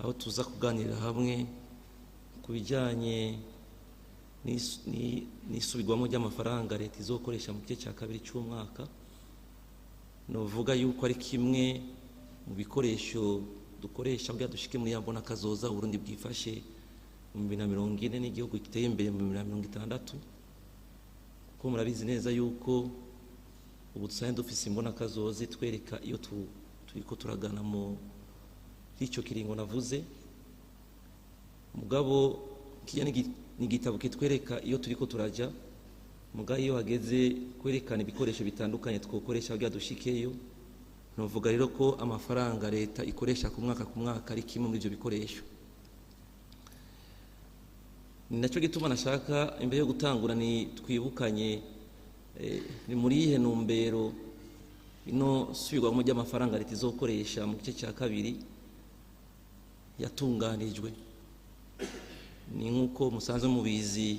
Aho tuza kuganira hamwe ku bijyanye n'isubirwamo ry'amafaranga leta izokoresha mu gice cya kabiri cy'umwaka. Novuga yuko ari kimwe mu bikoresho dukoresha kugira dushike muri ya mbona kazoza Burundi bwifashe mu 2040 n'igihugu giteye imbere mu 2060, kuko murabizi neza yuko ubu dusanzwe dufise imbona kazoza itwereka iyo turiko turagana mu icyo kiringo navuze. Mugabo kijya ni igitabo kitwereka iyo turiko turajya, mugabo iyo hageze kwerekana ibikoresho bitandukanye twokoresha kugira dushikeyo, novuga rero ko amafaranga leta ikoresha ku mwaka ku mwaka ari kimwe muri ibyo bikoresho. Ni nacyo gituma nashaka imbere yo gutangura ni twibukanye ni muri iyihe ntumbero ino subirwamo ry'amafaranga leta izokoresha mu gice cya kabiri yatunganijwe. Ni nk'uko musanzwe mubizi,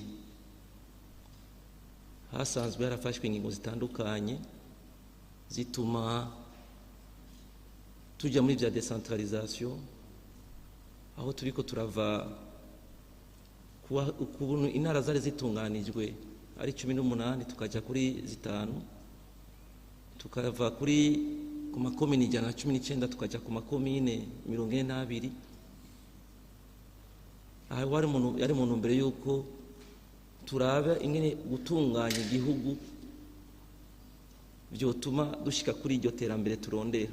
hasanzwe harafashwe ingingo zitandukanye zituma tujya muri bya décentralisation, aho turiko turava ukuntu intara zari zitunganijwe ari 18 tukajya kuri 5, tukava ku makomine 119 tukajya ku makomine 42. Aha yari mu ntumbero y'uko turaba ingene gutunganya igihugu byotuma dushika kuri iryo terambere turondera,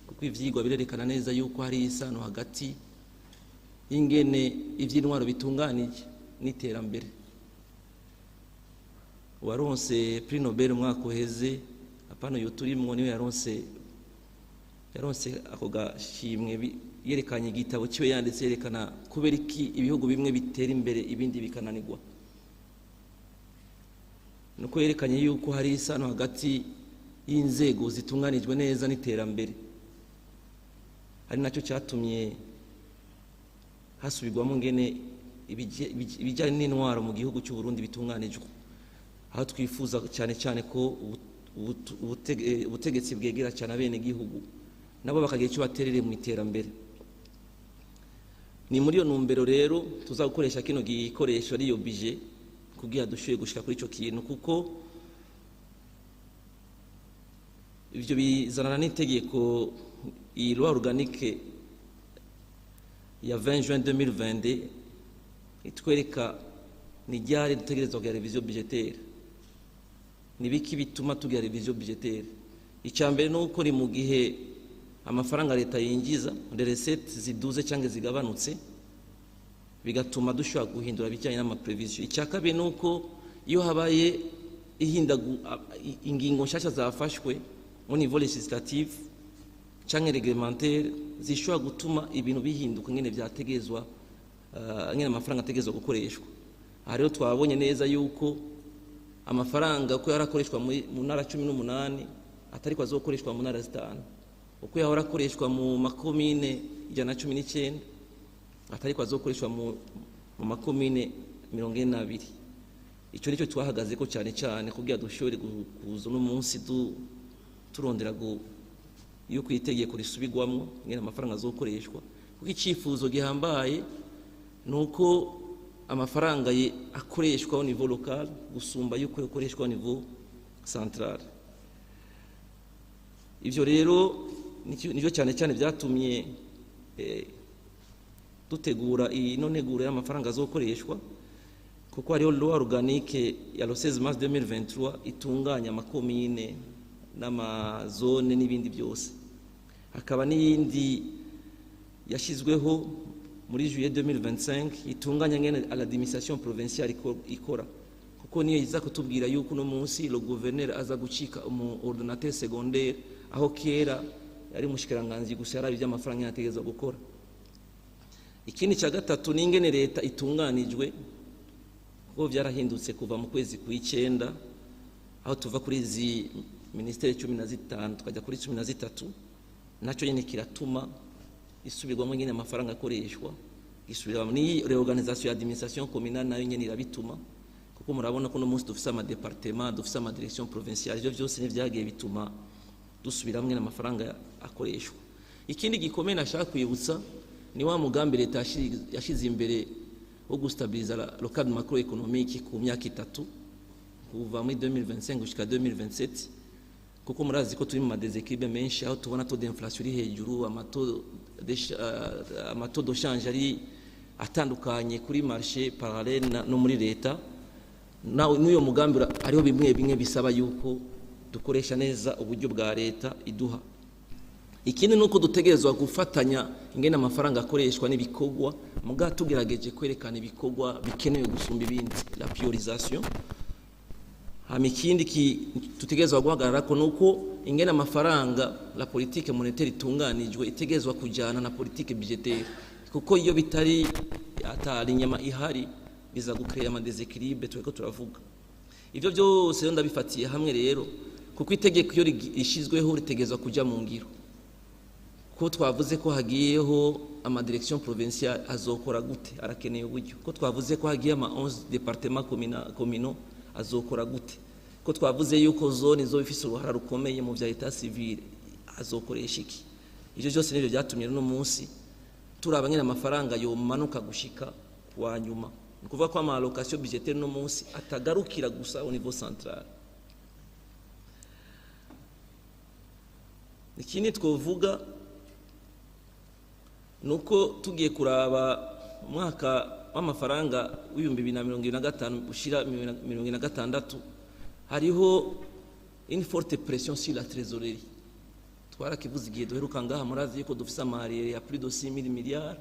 kuko ivyigwa birerekana neza yuko hari isano hagati y'ingene ivy'intwaro bitunganije n'iterambere. Uwaronse Prix Nobel umwaka uheze, apana uyu turimwo, niwe yaronse ako gashimwe, yerekanye igitabo ciwe yanditse yerekana kubera iki ibihugu bimwe bitera imbere ibindi bikananirwa. Nuko yerekanye yuko hari isano hagati y'inzego zitunganijwe neza n'iterambere, ari nacyo cyatumye hasubirwamo ngene ibijyanye n'intwaro mu gihugu cy'u Burundi bitunganijwe, aho twifuza cyane cyane ko ubutegetsi bwegera cyane abene gihugu, nabo bakagira icyo baterere mu iterambere. Ni muri iyo ntumbero rero tuza gukoresha kino gikoresho ariyo budget kugira dushoboye gushika kuri ico kintu, kuko ivyo bizanana n'itegeko, iyi loi organique ya 20 juin 2022 itwereka ni ryari dutegerezwa kugira révision budgétaire, ni biki bituma tugira révision budgétaire. Icya mbere ni uko ni mu gihe amafaranga leta yinjiza, les recettes, ziduze cyangwa zigabanutse, bigatuma dushobora guhindura ibijyanye n'ama prévisions. Icya kabiri ni uko iyo habaye ingingo nshasha zafashwe mu niveau législatif cyangwa réglementaire zishobora gutuma ibintu bihinduka ngene byategezwa, ngene amafaranga ategezwa gukoreshwa. Aha rero twabonye neza yuko amafaranga uko yarakoreshwa mu ntara 18 atari ko azokoreshwa mu ntara 5, uko yahora akoreshwa mu makomine 119 atari ko azokoreshwa mu makomine 42. Icyo nicyo twahagaze ko cyane cyane kugira dushobore kuza uno munsi turondera yuko itegeko risubirwamo ngene amafaranga azokoreshwa, kuko icyifuzo gihambaye ni uko amafaranga akoreshwa au niveau local gusumba yuko yakoreshwa au niveau central. Ivyo rero nivyo cyane cyane byatumye dutegura ino nteguro y'amafaranga azokoreshwa, kuko hariho loi organique ya le 16 mars 2023 itunganya amakomine n'amazone n'ibindi byose, hakaba n'iyindi yashyizweho muri juillet 2025 itunganya ngene l'administration provinciale ikora, kuko niyo iza kutubwira yuko uno munsi le gouverneur aza gucika umu ordonnateur secondaire, aho kera yari umushikiranganji gusa yarabi by'amafaranga yategezwa gukora. Ikindi cya gatatu ni ingene leta itunganijwe, kuko byarahindutse kuva mu kwezi kw'icyenda, aho tuva kuri izi ministeri 15 tukajya kuri 13. Nacyo nyine kiratuma isubirwamo nyine amafaranga akoreshwa, gisubirwamo ni réorganisation ya administration communale, nayo nyine irabituma, kuko murabona ko no munsi dufise ama département, dufise ama direction provinciale. Ivyo byose nivyagiye bituma dusubiramwe n'amafaranga akoreshwa. Ikindi gikomeye nashaka kwibutsa Ni wa mugambi leta yashize imbere wo gustabiliza le cadre macroéconomique ku myaka 3, kuva muri 2025 gushika 2027, kuko murazi ko turi mu ma déséquilibres menshi, aho tubona taux d'inflation iri hejuru, ama taux de change ari atandukanye kuri marché parallèle no muri leta. N'uyo mugambi hariho bimwe bimwe bisaba yuko dukoresha neza uburyo bwa leta iduha. Ikindi nuko dutegerezwa gufatanya ingene amafaranga akoreshwa n'ibikorwa, muga tugerageje kwerekana ibikorwa bikenewe gusumba ibindi, la priorisation. Hama ikindi tutegerezwa guhagarara ko nuko ingene amafaranga, la politique monétaire itunganijwe, itegerezwa kujana na politique budgétaire, kuko iyo bitari atari inyama ihari, biza gucréer ama déséquilibres turiko turavuga. Ivyo byose rero ndabifatiye hamwe rero, kuko itegeko iyo rishizweho ritegerezwa kuja mu ngiro. Ko twavuze ko hagiyeho ama direction provinciale, azokora gute? Arakeneye uburyo. Ko twavuze ko hagiye ama 11 départements communaux, azokora gute? Ko twavuze yuko zone izoba ifise uruhara rukomeye mu vya état civil, azokoresha iki? Ivyo byose nivyo byatumye uno munsi turaba nyene amafaranga yomanuka gushika wa nyuma. Ni ukuvuga ko ama allocation budgétaire no munsi atagarukira gusa au niveau central. Ikindi twovuga nuko tugiye kuraba umwaka w'amafaranga w'2025 ushira 2026, hariho une forte pression sur la trésorerie. Twarakivuze igihe duheruka ngaha. Murazi yuko dufise ama arriérés ya plus de 6000 milliards,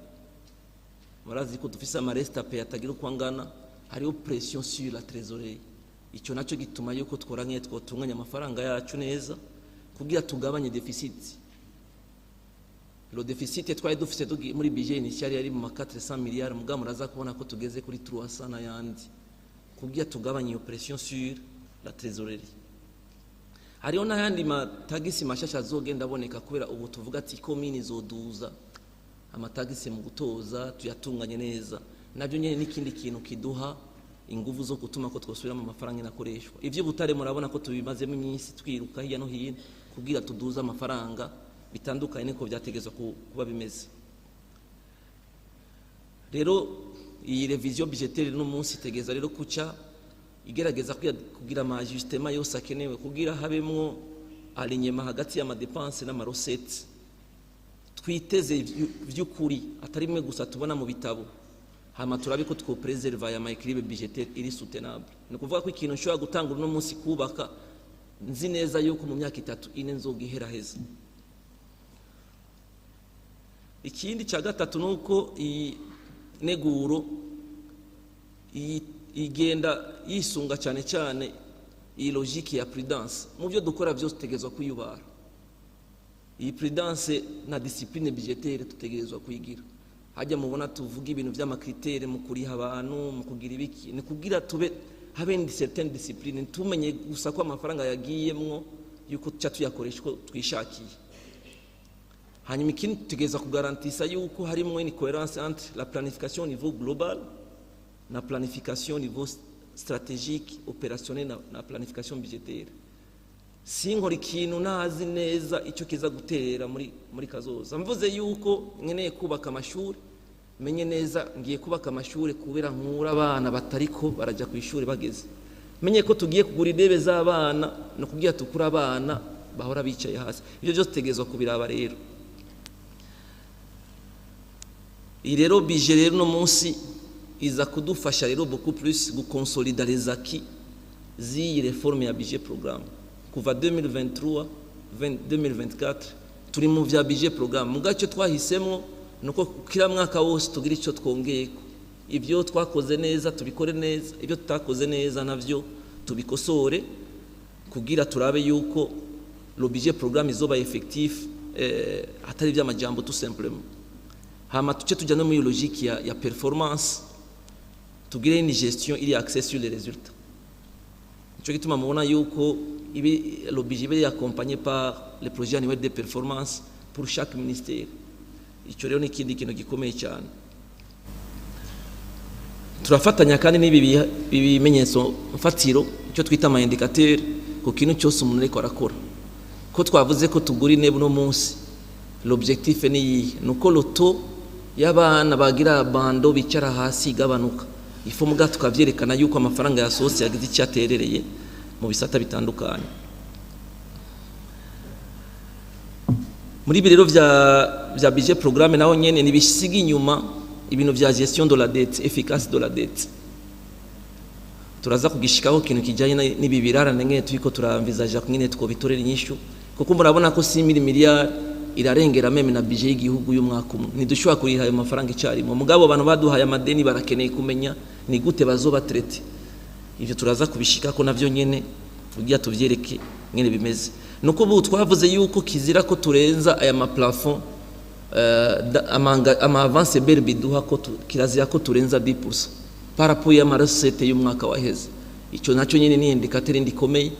murazi ko dufise ama restes à payer atagira uko angana. Hariho pression sur la trésorerie. Icyo nacyo gituma yuko twora nk'iyo twotunganya amafaranga yacu neza kugira tugabanye déficit. Le déficit twari dufise muri budget initial yari mu ma 400 milliards, mugabo muraza kubona ko tugeze kuri 300 n'ayandi, kugira tugabanye iyo pression sur la trésorerie. Hariho n'ayandi matagisi mashasha azogenda aboneka, kubera ubu tuvuga ati komini zoduza amatagisi mu gutoza, tuyatunganye neza. Nabyo nyene n'ikindi kintu kiduha inguvu zo gutuma ko twosubiramo amafaranga inakoreshwa. Ivy'ubutare murabona ko tubimazemo iminsi twiruka hirya no hino kugira tuduze amafaranga, bitandukanye niko byategezwa kuba bimeze. Rero iyi révision budgétaire no munsi itegeza rero kuca igerageza kugira ama ajustement yose akenewe kugira habemwo alignement hagati y'ama dépenses n'ama recettes twiteze vy'ukuri, atari bimwe gusa tubona mu bitabo. Hama turabe ko twopréserva aya ma équilibre budgétaire iri soutenable. Ni ukuvuga ko ikintu nshobora gutanga uno munsi kubaka, nzi neza yuko mu myaka 3, 4 nzogihera heza. Ikindi cya gatatu ni uko iyi neguro igenda yisunga cyane cyane iyi logique ya prudence. Mu byo dukora byose tutegerezwa kwiyubara. Iyi prudence na discipline budgétaire tutegerezwa kuyigira. Hajya mubona tuvuga ibintu by'ama critères mu kuriha abantu, mu kugira ibiki, ni kugira tube habe une certaine discipline, tumenye gusa ko amafaranga yagiyemwo yuko tuca tuyakoresha uko twishakiye. Hanyuma ikindi, tutegereza kugarantisa yuko harimo une cohérence entre la planification au niveau global na planification au niveau stratégique, opérationnel na planification budgétaire. Sinkora ikintu ntazi neza icyo kiza guterera muri kazoza. Mvuze yuko nkeneye kubaka amashuri, menye neza ngiye kubaka amashuri kubera nkura abana batariko barajya ku ishuri bageze, menye ko tugiye kugura intebe z'abana no kugira tukure abana bahora bicaye hasi. Ibyo byose tutegerezwa kubiraba. Rero iyi rero budget rero no munsi iza kudufasha rero beaucoup plus guconsolida les acquis z'iyi réforme ya budget programme. Kuva 2023 2024 turi mu vya budget programme, muga icyo twahisemo nuko kila mwaka wose tugira icyo twongeyeko. Ibyo twakoze neza tubikore neza, ibyo tutakoze neza navyo tubikosore, kugira turabe yuko le budget programme izoba effectif, atari iby'amajambo tout simplement. Hama tuce tujya no muri logique ya performance, tugire une gestion iri axée sur les résultats. Nico gituma mubona yuko ibi le budget iba accompagné par les projets annuels de performance pour chaque ministère. Icyo rero ni ikindi kintu gikomeye cyane. Turafatanya kandi n'ibi bimenyetso mfatiro, icyo twita ama indicateur ku kintu cyose umuntu ariko arakora. Ko twavuze ko tugura intebe uno munsi, l'objectif ni iyihe? Ni uko le taux Y'abana bagira abandon bicara hasi igabanuka. Ifu muga tukavyerekana yuko amafaranga yasohotse yagize icyo aterereye mu bisata bitandukanye. Muri ibi rero vya budget programme, naho nyene nibisiga inyuma ibintu vya gestion de la dette efficace de la dette. Turaza kugishikaho ikintu kijanye n'ibi birarane ngene turiko turamvizaja nyene twobitorera inyishu, kuko murabona ko 6 miliyari irarengera même na budget y'igihugu y'umwaka umwe. Ntidushobora kuriha ayo mafaranga icyarimwe, mugabo abantu baduhaye amadeni barakeneye kumenya ni gute bazoba traité. Ivyo turaza kubishikako navyo nyene kugira tuvyereke nyene bimeze. Nuko ubu twavuze yuko kizira ko turenza aya ma plafond, ama avance BRB iduha, ko kirazira ko turenza 10% par rapport y'ama recettes y'umwaka waheze. Ico nacyo nyene ni indicateur ndikomeye,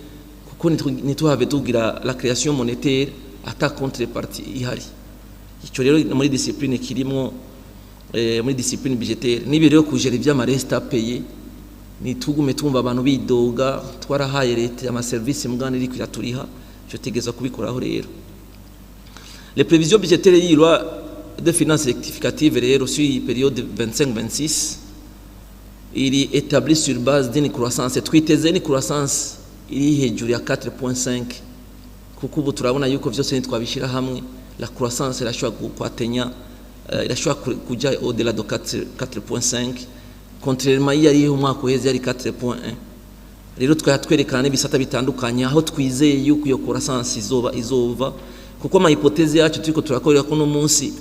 kuko ntituhave tugira la création monétaire ata contrepartie ihari. Ico rero muri discipline kirimwo, muri discipline budgétaire. Nibi rero kujera ivy'ama restes à payer, nitugume tumva abantu bidoga: twarahaye leta ama service mugana iriko iraturiha. Ico tegeza kubikoraho rero. Les prévisions budgétaires y'iyi loi de finances rectificative rero sur iyi période 25-26 iri établie sur base d'une croissance, twiteze ni croissance iri hejuru ya 4.5, kuko ubu turabona yuko vyose nitwabishyira hamwe, la croissance irashobora kwatenya, irashobora kuja au-delà de 4.5, contrairement iyo yari umwaka uheze yari 4.1. Rero twaya twerekana n'ibisata bitandukanye aho twizeye yuko iyo croissance izoba izova, kuko ama hypothèse yacu turiko turakorera ko no munsi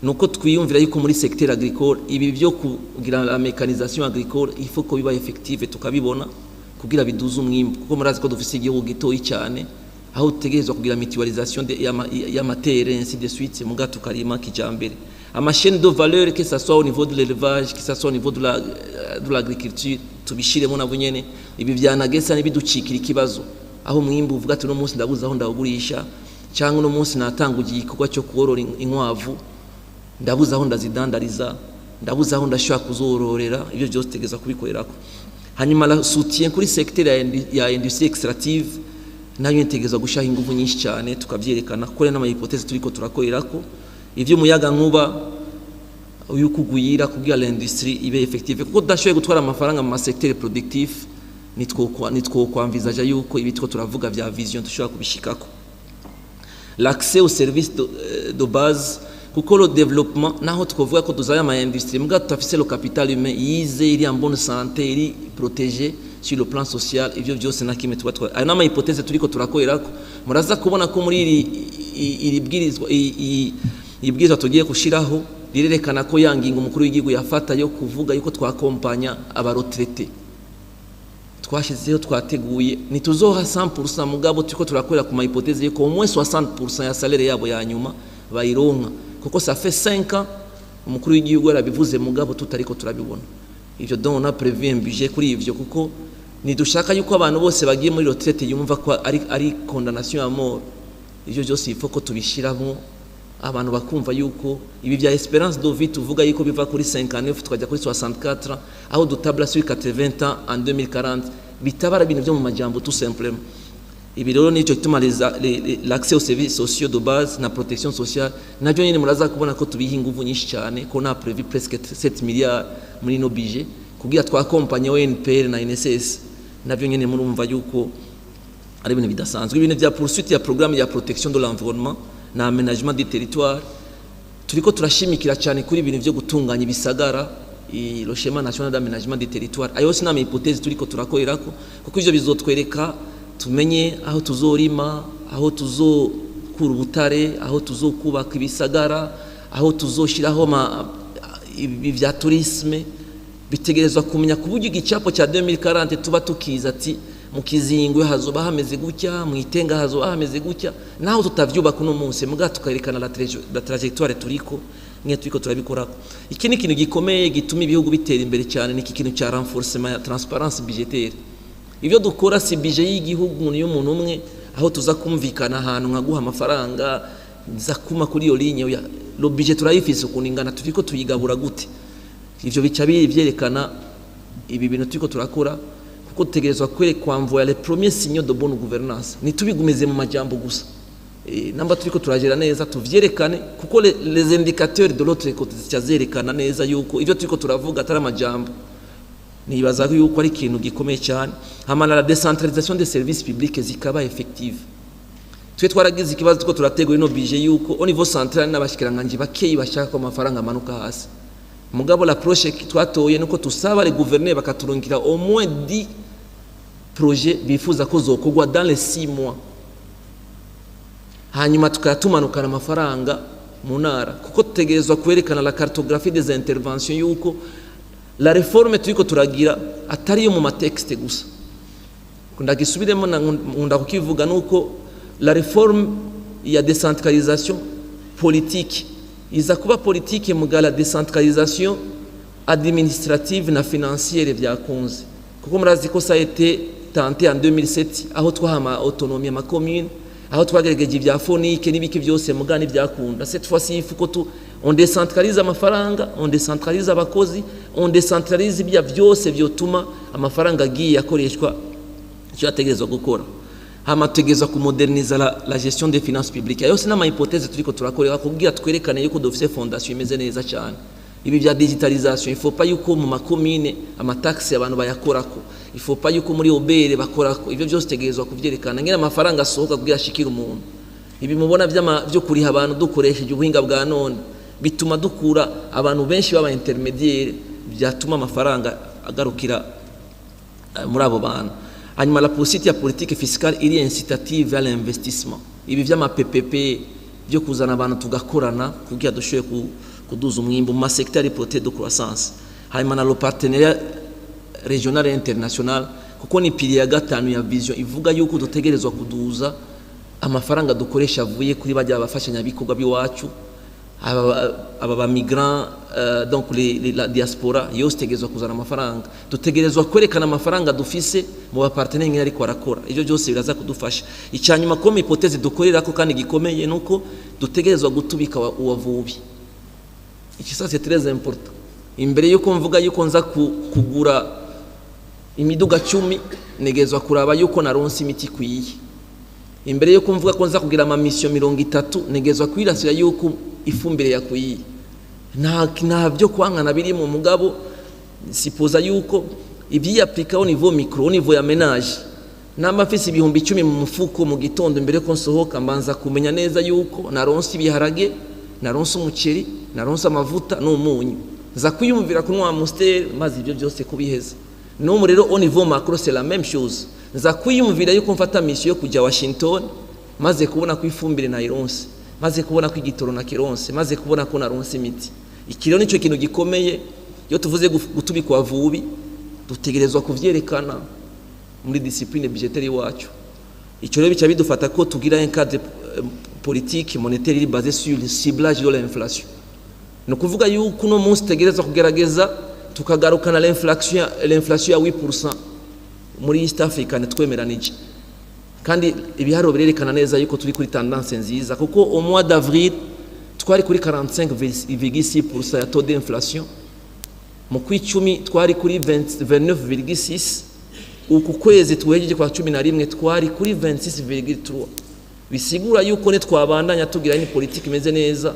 nuko twiyumvira yuko muri secteur agricole, ibi byo kugira la mécanisation agricole, il faut ko biba effective, tukabibona kugira biduze umwimbu, kuko murazi ko dufise igihugu gitoyi cyane aho dutegerezwa kugira mutualisation y'ama terres, ainsi de suite, muga tukarima kijambere, ama chaîne de valeur, que ça soit au niveau de l'élevage, que ça soit au niveau de l'agriculture, tubishiremo nabo nyene. Ibi vyanagesa nibiducikira ikibazo aho umwimbu uvuga ati: "Uno munsi ndabuze aho ndawugurisha", cyangwa "Uno munsi natanguye igikorwa cyo korora inkwavu, ndabuze aho ndazidandariza, ndabuze aho ndashobora kuzororera." Ibyo byose tegeza kubikorerako. Hanyuma la soutien kuri secteur ya industrie extractive nayo ntegeza gushaha ingufu nyinshi cyane, tukavyerekana kuko n'ama hypothèse turiko turakorerako ivy'umuyaga nkuba yuko ugwira kugira l'industrie ibe effective, kuko tudashoboye gutwara amafaranga mu secteur productif, nitwo kwamvizaja yuko ibi two turavuga vya vision dushobora kubishikako. L'accès aux services de base, kuko le développement, naho twovuga ko tuzaye ama industrie, muga tutafise le capital humain yize, iri en bonne santé, iri protégé sur le plan social, ivyo byose na kimwe tuba ayo nama hypothèse turiko turakorerako. Muraza kubona ko muri iri bwirizwa, ibwirizwa tugiye gushiraho rirerekana ko ya ngingo umukuru w'igihugu yafata yo kuvuga yuko twakompanya aba retraités, twashyizeho, twateguye, ntituzoha 100%, mugabo turiko turakorera ku ma hypothèse yuko au moins 60% ya salaire yabo ya nyuma bayironka, kuko ça fait 5 ans umukuru w'igihugu yarabivuze, mugabo tutariko turabibona ivyo. Donc on a prévu un budget kuri ivyo, kuko ntidushaka yuko abantu bose bagiye muri retraite yumva ko ari condamnation à mort. Ivyo byose il faut ko tubishiramo, abantu bakumva yuko ibi bya espérance de vie tuvuga yuko biva kuri 59 tukajya kuri 64, aho dutabla sur 80 ans en 2040, bitaba ari ibintu byo mu majambo tout simplement. Ibi rero nicyo gituma l'accès aux services sociaux de base na protection sociale nabyo nyine muraza kubona ko tubiha ingufu nyinshi cyane, ko na prévu presque 7 milliards muri no budget kugira twakompanye ONPR na INSS. Nabyo nyine murumva yuko ari ibintu bidasanzwe. Ibintu bya poursuite ya programme ya protection de l'environnement na aménagement du territoire, turiko turashimikira cyane kuri ibintu byo gutunganya ibisagara, le schéma national d'aménagement du territoire. Ayo yose nama hypothèse turiko turakorerako, kuko ivyo bizotwereka tumenye aho tuzorima, aho tuzokura ubutare, aho tuzokubaka ibisagara, aho tuzoshiraho ibi vya tourisme. Bitegerezwa kumenya ku buryo igicapo cya 2040 tuba tukiza ati mu Kizingwe hazoba hameze gutya, mu Itenga hazoba hameze gutya, naho tutavyubaka uno munsi, muga tukerekana la trajectoire turiko mwe turiko turabikorako. Iki ni ikintu gikomeye gituma ibihugu bitera imbere cyane, ni iki kintu cya renforcement ya transparence budgétaire. Ibyo dukora si budget y'igihugu y'umuntu umwe, aho tuza kumvikana ahantu nkaguha amafaranga nza kuma kuri iyo ligne. Oya, le budget turayifise ukuntu ingana, turiko tuyigabura gute? Ivyo bica byerekana ibi bintu turiko turakora, kuko dutegerezwa kwerekwa mvoya les premiers signaux de bonne gouvernance, ntitubigumize mu majambo gusa. Namba turiko turagera neza, tuvyerekane, kuko les indicateurs de l'autre côté zica zerekana neza yuko ivyo turiko turavuga atari amajambo. Nibaza yuko ari ikintu gikomeye cyane. Hama na la décentralisation des services publics zikaba effective. Twe twaragize ikibazo tuko turategura ino budget yuko au niveau central n'abashikiranganje bakeyi bashaka ko amafaranga amanuka hasi. Mugabo l'approche twatoye nuko tusaba les gouverneurs bakaturungikira au moins 10 projets bifuza ko zokorwa dans les 6 mois, hanyuma tukayatumanukana amafaranga mu ntara, kuko tutegerezwa kwerekana la cartographie des interventions, yuko la réforme turiko turagira atari yo mu ma textes gusa. Ndagisubiremo, nkunda kukivuga, nuko la réforme ya décentralisation politique iza kuba politique muga la décentralisation administrative na financière byakunze, kuko murazi ko ça a été tenté en 2007, aho twaha autonomie ama commune, aho twagerageje ibya FONIC n'ibiki byose, muga ntibyakunda. Cette fois-ci, il faut que tu on décentralise amafaranga, on décentralise abakozi, on décentralise ibya byose byotuma amafaranga agiye akoreshwa icyo yategerezwa gukora. Hama tutegerezwa kumoderniza la gestion des finances publiques. Ayo n'ama hypothèse turiko turakorera kugira twerekane yuko dufise fondation imeze neza cyane. Ibi bya digitalisation, il faut pas yuko mu makomine ama taxes abantu bayakorako, il faut pas yuko muri OBR bakorako. Ivyo byose tegerezwa kuvyerekana ngene amafaranga asohoka kugira ashikire umuntu. Ibi mubona byo kuriha abantu dukoresheje ubuhinga bwa none bituma dukura abantu benshi baba intermédiaire, byatuma amafaranga agarukira muri abo bantu. Hanyuma la poursuite ya politique fiscale iri incitative à l'investissement, ibi vy'ama PPP byo kuzana abantu tugakorana kugira dushoboye kuduza umwimbu mu ma secteur porteur de croissance. Hanyuma na le partenariat régional et international, kuko ni pilier ya gatanu ya vision ivuga yuko dutegerezwa kuduza amafaranga dukoresha avuye kuri bajya abafashanyabikorwa b'iwacu, aba ba migrants, donc la diaspora yose tegerezwa kuzana amafaranga. Dutegerezwa kwerekana amafaranga dufise mu ba partenaires nyine ariko arakora. Ivyo byose biraza kudufasha. Icyanyuma comme hypothèse dukorera ko kandi gikomeye nuko dutegerezwa gutubika uwavubi. Iki ça, c'est très important. Imbere yuko mvuga yuko nza kugura imiduga 10, negezwa kuraba yuko naronse imiti ikwiye. Imbere yuko mvuga ko nza kugira ama mission 30, negezwa kwirasira yuko ifumbire yakwiye. Nta byo kwankana biri mu mugabo sipoza yuko ivyiyapplika au niveau micro, au niveau ya ménage. Namba mfise 10.000 mu mufuko, mu gitondo imbere ko nsohoka mbanza kumenya neza yuko naronse ibiharage, naronse umuceri, naronse amavuta n'umunyu, nza kwiyumvira kunywa Amstel, maze ibyo byose kubiheza. N'ubu rero au niveau macro, c'est la même chose. Nza kwiyumvira yuko mfata mission yo kujya Washington maze kubona ko ifumbire nayironse, maze kubona ko igitoro nakironse, maze kubona ko naronse imiti. Iki rero nicyo kintu gikomeye. Iyo tuvuze gutubikwa vubi, dutegerezwa kuvyerekana muri discipline budgétaire iwacu. Icyo rero bica bidufata ko tugira un cadre politique monétaire iri basé sur le ciblage de l'inflation. Ni ukuvuga yuko uno munsi tutegerezwa kugerageza tukagarukana l'inflation ya 8% muri East Africa twemeranije. Kandi ibiharuro birerekana neza yuko turi kuri tendance nziza, kuko au mois d'avril twari kuri 45,6% ya taux d'inflation, mu kwicumi twari kuri 29,6, uku kwezi tuhejeje kwa 11 twari kuri 26,3. Bisigura yuko nitwabandanya tugira ni politique imeze neza,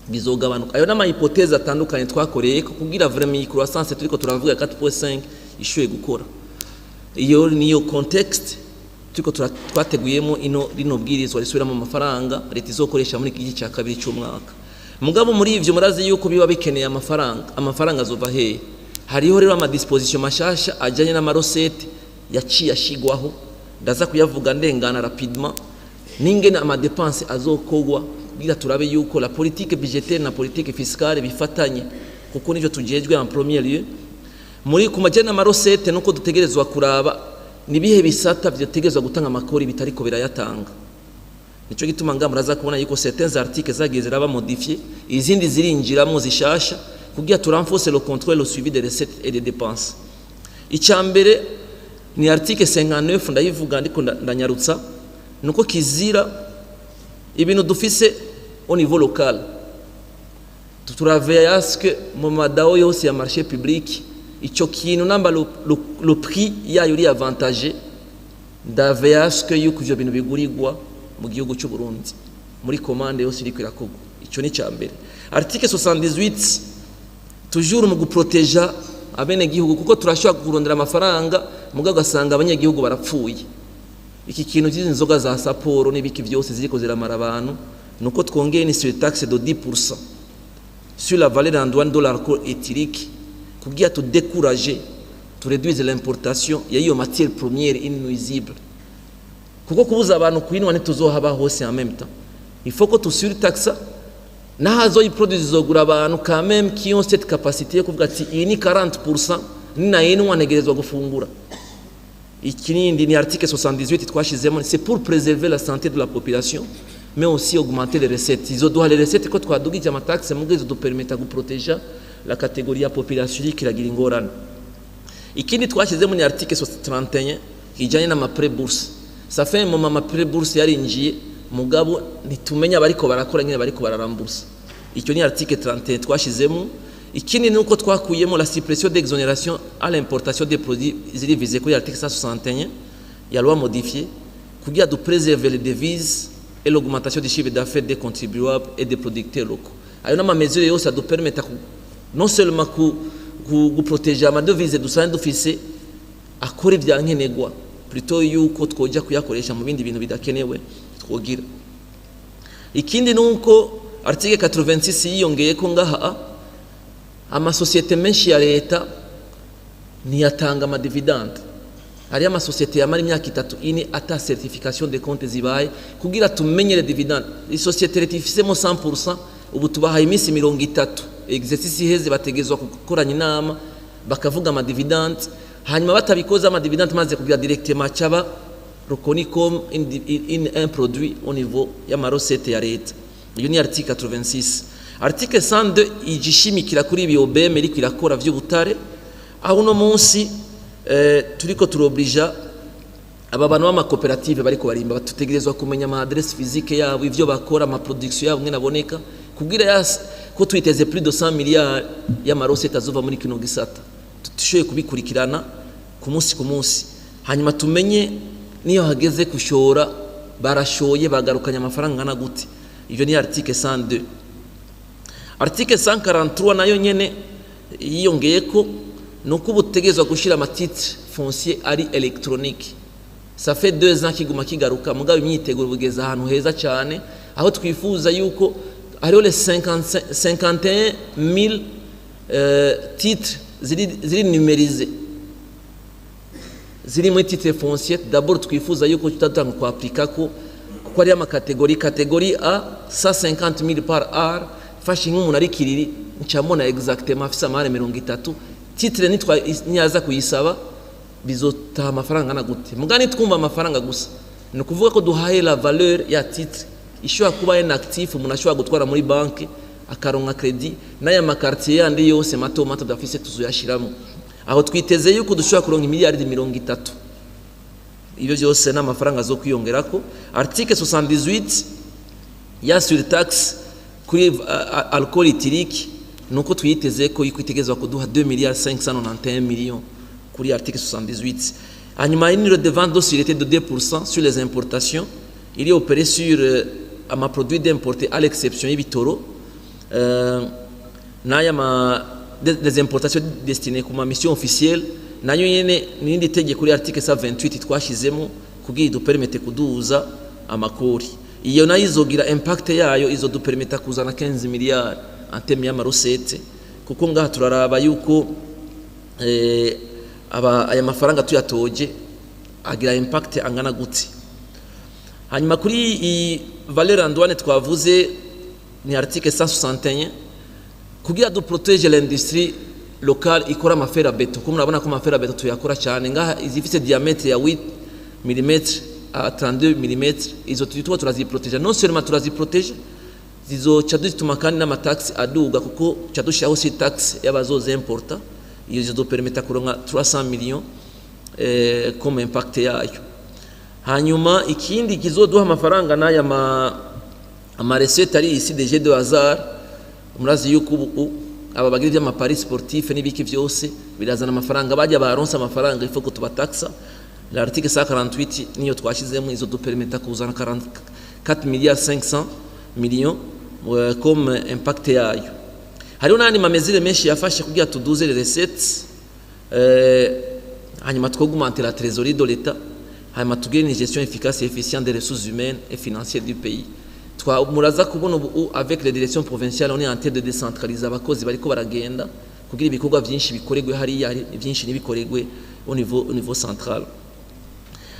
bizogabanuka. Ayo n'ama hypothèse atandukanye twakoreye ko kugira vraiment iyi croissance turiko turavuga 4.5 ishoye gukora. Iyo niyo contexte turiko twateguyemo ino rino bwirizwa risubiramo amafaranga leta izokoresha muri iki gice cya kabiri cy'umwaka. Mugabo muri ivyo murazi yuko biba bikeneye amafaranga. Amafaranga azova hehe? Hariho rero ama disposition mashasha ajanye n'ama recettes yaciye ashigwaho, ndaza kuyavuga ndengana rapidement, n'ingene ama dépenses azokogwa, kugira turabe yuko la politique budgétaire na politique fiscale bifatanye, kuko nivyo tujejwe en premier lieu. Muri ku majyana n'ama recettes, nuko dutegerezwa kuraba nibihe bisata vyotegerezwa gutanga amakori bitariko birayatanga. Nico gituma nga muraza kubona yuko certains articles zagiye ziraba modifié, izindi zirinjiramo zishasha, kugira tu renforce le contrôle, le suivi des recettes et des dépenses. Icya mbere ni article 59, ndayivuga ndiko ndanyarutsa. Nuko kizira ibintu dufise au niveau local, turaveilla à ce que mu madao yose ya marché public, ico kintu namba le prix yayo uri avantage, ndaveilla à ce que yuko ivyo bintu bigurirwa mu gihugu cy'u Burundi muri commande yose iriko irakorwa. Ico ni ca mbere. Article 78, toujours mu guproteja abenegihugu, kuko turashobora kurondera amafaranga mugabo ugasanga abanyagihugu barapfuye. Iki kintu cy'izi nzoga za Saporo n'ibiki byose ziriko ziramara abantu, nuko twongeye ni surtaxe de 10% sur la valeur en douane de l'alcool éthylique kugira tudécourager, turéduise l'importation ya iyo matière première nuisible, kuko kubuza abantu kuyinywa ntituzohaba hose en même temps. Il faut que tusurtaxa nahazo iproduit zizogura abantu quand même qui ont cette capacité yo kuvuga ati iyi ni 40%, ninayinywa ntegerezwa gufungura. Ikindi ni article 78 twashizemo, c'est pour préserver la santé de la population mais aussi augmenter les recettes. Izoduha les recettes ko twadugije amataxe, mugabo izodupermeta guproteja la catégorie ya population iriko iragira ingorane. Ikindi twashyizemo ni article 31 ijanye n'ama prêt bourse. Ça fait un moment ama prêt bourse yarinjiye, mugabo ntitumenya bariko barakora nyine bariko bararambursa. Icyo ni article 31 twashizemo. Ikindi ni uko twakuyemo la suppression d'exonération à l'importation des produits ziri visés kuri article 161 ya loi modifiée, kugira du préserver les devises et l'augmentation du chiffre d'affaires des contribuables et des producteurs locaux. Ayo n'ama mesure yose adupermeta non seulement ku guproteja amadevize dusanzwe dufise akora ibya nkenerwa, plutôt yuko twoja kuyakoresha mu bindi bintu bidakenewe twogira. Ikindi ni uko article 86 yiyongeye ko ngaha amasosiyete menshi ya leta ntiyatanga amadividende. Hariyo amasosiyete yamara imyaka 3, 4 ata certification de compte zibaye kugira tumenyere dividende. Isosiyete leta ifisemo 100%, ubu tubahaye iminsi 30, exercice iheze bategezwa gukoranya inama bakavuga amadividende. Hanyuma batabikoze, amadividende maze kugira directement cyaba reconnu comme un produit au niveau y'amarecettes ya leta. Iyo ni article 86. Article 102 igishimikira kuri ibi OBM iriko irakora vy'ubutare, aho uno munsi turiko turoblija aba bantu b'amakoperative bariko barimba, batutegerezwa kumenya ama adresse physique yabo, ivyo bakora, ama production yabo ngene aboneka, kugira yas ko twiteze plus de 100 milliards y'amarecettes azova muri kino gisata, tushoboye kubikurikirana ku munsi ku munsi, hanyuma tumenye niyo hageze kushora barashoye bagarukanye amafaranga angana gute. Ivyo ni article 102. Article 143 nayo nyene yiyongeye ko nuko ubu gushira amatitre foncier ari électronique. Ça fait 2 ans kiguma kigaruka, mugabo imyiteguro bugeze ahantu heza cyane, aho twifuza yuko hariho les 51 000 titres ziri numérisés, ziri muri titre foncier. D'abord twifuza yuko tutatanga kuaplika ko, kuko ari amacatégorie: catégorie A, 150 000 par are. Fashe nk'umuntu ari Kiriri, ncamona exactement afise amahare 30, titre nitwa niyaza kuyisaba bizotaha amafaranga angana gute. Mugani twumva amafaranga gusa, ni ukuvuga ko duhaye la valeur ya titre ishobora kuba un actif umuntu ashobora gutwara muri banki akaronka crédit. N'aya maquartier yandi yose mato mato dafise tuzoyashiramo. Aho twiteze yuko dushobora kuronka imiliyaridi 30. Ibyo byose ni amafaranga zo kwiyongerako. Article 78 ya surtaxe kuri alcool éthylique, nuko twiteze ko itegerezwa kuduha 2 milliards 591 millions kuri article 78. Hanyuma une redevance de sûreté de 2% sur les importations il est opéré sur amaproduits d'importés à l'exception y'ibitoro n'aya ma des importations destinées ku ma mission officielle. Nayo nyene n'irindi tegeko kuri article 128 twashizemo kugira idupermete kuduza amakori. Iyo nayo izogira impact yayo, izodupermeta kuzana 15 milliards en termes y'amarecettes, kuko ngaha turaraba yuko aba aya mafaranga tuyatoje agira impact angana gute. Hanyuma kuri iyi valeur en douane twavuze ni article 161, kugira duprotège l'industrie locale ikora amafer à béton, kuko murabona ko amafer à béton tuyakora cyane ngaha, izifise diamètre ya 8 mm à 32 mm. Izo tuba turaziproteja, non seulement turaziproteja, zizoca dutuma kandi n'amataxe aduga, kuko ca dushiraho si taxe y'abazozimporta. Iyo zizopermeta kuronka 300 millions comme impact yayo. Hanyuma ikindi kizoduha amafaranga n'aya ma amarecette ari ici des jeux de hasard. Murazi yuko ubu aba bagira iby'amaparis sportif n'ibiki byose birazana amafaranga, bajya baronsa amafaranga, il faut ko tubataxa. L'article 148 niyo twashyizemo, izo dupermeta kuzana 40 4 milliards 500 millions comme impact yayo. Hariho n'andi ma mesures menshi yafashe kugira tuduze les recettes, hanyuma tw'augmenter la trésorerie de l'État, hanyuma tugire une gestion efficace et efficiente des ressources humaines et financières du pays. Twa muraza kubona ubu, avec les directions provinciales, on est en train de décentraliser. Abakozi bariko baragenda kugira ibikorwa byinshi bikoregwe hariya, byinshi nibikoregwe au niveau central.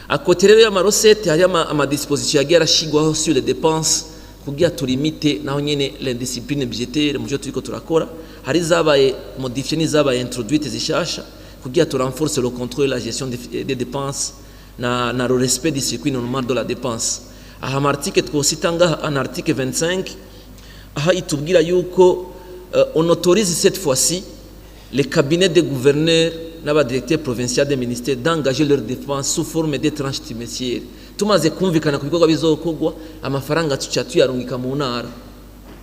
À côté rero y'ama recettes, hari ama dispositions yagiye arashigwaho sur les dépenses kugira tulimite naho nyene l'indiscipline budgétaire. Mu byo turiko turakora, hari zabaye modifiées n'izabaye introduites zishasha kugira tu renforce le contrôle et la gestion des dépenses na le respect du circuit normal de la dépense. Aha ama article twosita ngaha, un article 25, aha itubwira yuko on autorise cette fois-ci les cabinets des gouverneurs n'abadirecteurs provinciaux des ministères d'engager leurs dépenses sous forme de tranches trimestrielles. Tumaze kumvikana ku bikorwa bizokorwa, amafaranga tuca tuyarungika mu ntara,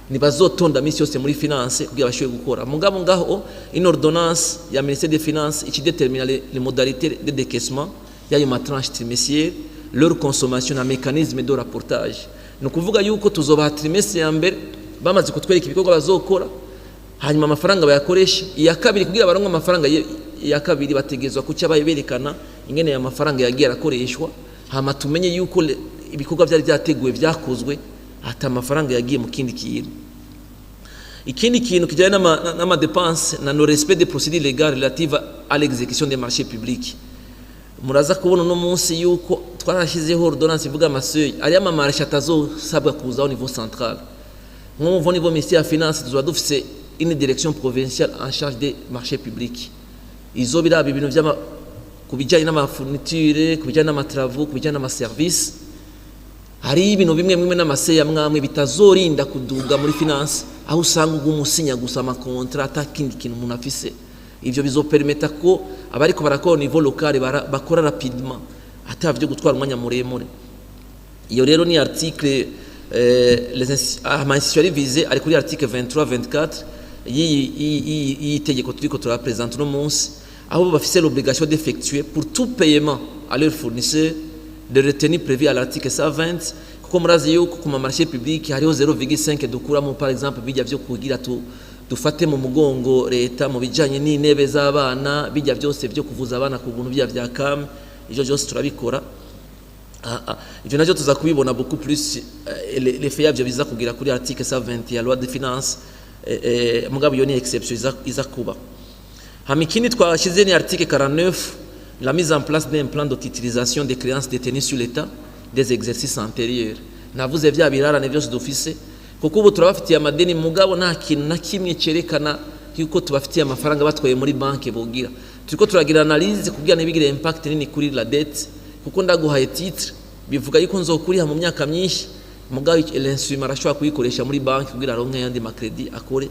ntibazotonda misi yose muri finance kugira bashobore gukora. Mugabo ngaho une ordonnance ya ministère des Finances ikidétermina les modalités de décaissement y'ayo ma tranches trimestrielles, leur consommation na mécanisme de rapportage. Ni ukuvuga yuko tuzobaha trimestre ya mbere bamaze kutwereka ibikorwa bazokora, hanyuma amafaranga bayakoresha. Iya kabiri, kugira baronke amafaranga iya kabiri, bategerezwa kuca berekana ingene aya mafaranga yagiye arakoreshwa, hama tumenye yuko ibikorwa byari byateguwe byakozwe, ata amafaranga yagiye mu kindi kintu. Ikindi kintu kijyanye n'ama dépenses na non respect des procédures légales relatives à l'exécution des marchés publics. Muraza kubona uno munsi yuko twarashyizeho ordonnance ivuga ama seuils, ariyo ama marchés atazosabwa kuza au niveau central. Nko au niveau ministère ya Finance, tuzoba dufise une direction provinciale en charge des marchés publics, izo biraba ibintu vy'ama ku bijyanye n'ama fournitures, ku bijyanye n'ama travaux, ku bijyanye n'ama services. Hari ibintu bimwe bimwe n'ama seuils amwe bitazorinda kuduga muri finance, aho usanga uguma usinya gusa ama contrats ata kindi kintu umuntu afise. Ivyo bizopermeta ko abariko barakora au niveau local bakora rapidement, ata vyo gutwara umwanya muremure. Iyo rero ni article ama institutions ari visées ari kuri article 23, 24 y'iyi tegeko turiko turapresenta uno munsi, aho bafise l'obligation d'effectuer pour tout paiement à leur fournisseur de retenue prévue à l'article 120, kuko murazi yuko ku ma marché public hariho 0,5 dukuramo, par exemple bijya vyo kugira tu dufate mu mugongo leta mu bijanye n'intebe z'abana, bijya byose byo kuvuza abana ku buntu, bijya vya CAM, ivyo byose turabikora. Ivyo navyo tuza kubibona beaucoup plus l'effet yavyo biza kugira kuri article 120 ya loi de finance. Mugabo iyo ni exception iza kuba. Hama ikindi twashize ni article 49, la mise en place d'un plan de titrisation des créances détenues sur l'État des exercices antérieurs. Navuze vya birarane byose dufise, kuko ubu turabafitiye amadeni, mugabo nta kintu na kimwe cyerekana yuko tubafitiye amafaranga batwaye muri banki bogira. Turiko turagira analyse kugira ntibigire impact nini kuri la dette, kuko ndaguhaye titre bivuga yuko nzokuriha mu myaka myinshi, mugabo l'instrument arashobora kuyikoresha muri banki kugira aronke ayandi ma crédits akore.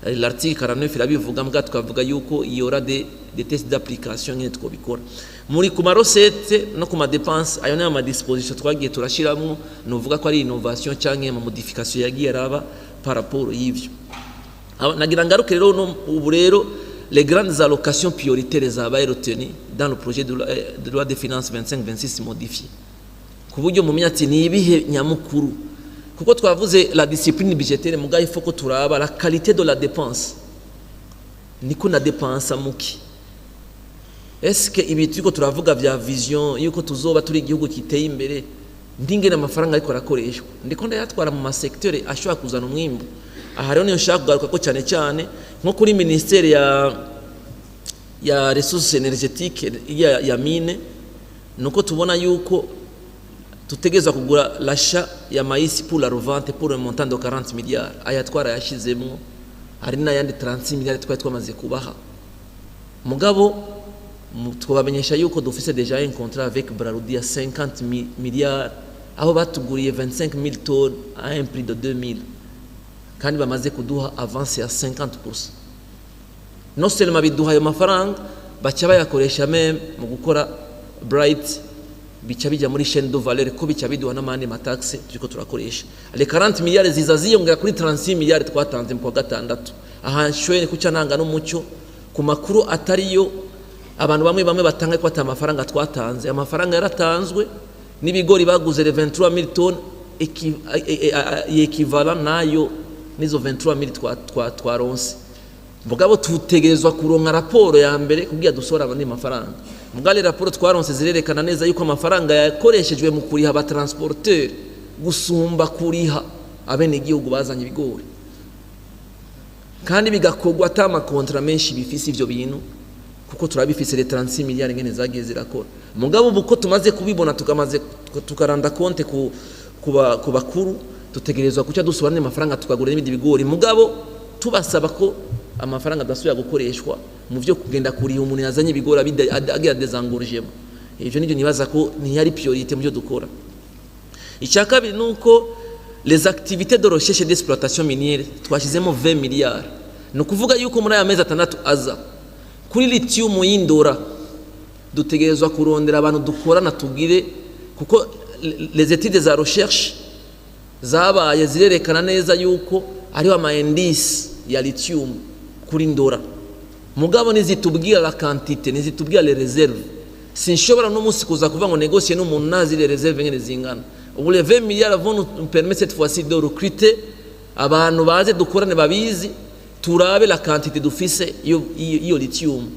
L'article 49 irabivuga, mbwa tukavuga yuko il y aura des tests d'application nyine twobikora muri ku ma recettes no ku ma dépenses. Ayo ni ama dispositions twagiye turashiramwo, nuvuga ko ari innovation canke ama modification yagiye araba par rapport y'ivyo. Nagira ngaruke rero ubu rero les grandes allocations prioritaires zabaye retenues dans le projet de loi de finances 25-26 modifié, ku buryo mumenya ati ni ibihe nyamukuru, kuko twavuze la discipline budgétaire, mugabo il faut ko turaba la qualité de la dépense. Niko na dépense muki? Est-ce que ibi turiko turavuga vya vision yuko tuzoba turi igihugu kiteye imbere, ndingene amafaranga ariko arakoreshwa, ndiko ndayatwara mu ma secteurs ashobora kuzana umwimbu? Aha rero niyo nshaka kugaruka ko cyane cyane nko kuri ministère ya ressources énergétiques, ya mine, nuko tubona yuko tutegerezwa kugura l'achat ya maïs pour la revente pour un montant de 40 milliards. Aya twarayashizemwo, hari n'ayandi 36 milliards twari twamaze kubaha. Mugabo twabamenyesha yuko dufise déjà un contrat avec Brarudi ya 50 milliards, aho batuguriye 25 000 tonnes à un prix de 2000, kandi bamaze kuduha avance ya 50%. Non seulement biduha ayo mafaranga, baca bayakoresha même mu gukora bright, bica bijya muri chaîne de valeur, ko bica biduha n'amandi ma taxes turiko turakoresha. Les 40 milliards ziza ziyongera kuri 36 milliards twatanze mu kwa gatandatu. Aha nshoye kuca nanga n'umucyo ku makuru atariyo abantu bamwe bamwe batanga ko ata amafaranga twatanze. Amafaranga yaratanzwe, n'ibigori baguze les 23 000 tonnes. équivalent nayo nizo 23 000 twaronse. Mugabo tutegerezwa kuronka raporo ya mbere kugira dusohora abandi mafaranga. Mugabo raporo twaronse zirerekana neza yuko amafaranga yakoreshejwe mu kuriha abatransporteur gusumba kuriha abenegihugu bazanye ibigori, kandi bigakorwa ata makontra menshi bifise ivyo bintu, kuko turabifise les 36 miliyari ngene zagiye zirakora. Mugabo ubu ko tumaze kubibona, tukamaze tukaranda compte ku bakuru, dutegerezwa kuca dusohora n'amafaranga tukagura n'ibindi bigori, mugabo tubasaba ko amafaranga adasubira gukoreshwa mu vyo kugenda kuriha umuntu yazanye ibigori agira désengorgement. Ivyo nivyo nibaza ko ntiyari priorité mu byo dukora. Icya kabiri ni uko les activités de recherche et d'exploitation minière twashyizemo 20 milliards. Ni ukuvuga yuko muri aya mezi 6 aza, kuri lithium y'Indora dutegerezwa kurondera abantu dukorana tugire, kuko les études za recherche zabaye zirerekana neza yuko hariho ama indice ya lithium kuri Ndora, mugabo nizitubwira la quantité, nizitubwira les réserves. Sinshobora no munsi kuza kuvuga ngo négocier n'umuntu nazi les réserves ngene zingana. Ubu les 20 milliards vont nous permettre cette fois-ci de recruter abantu baze dukorane babizi, turabe la quantité dufise iyo lithium.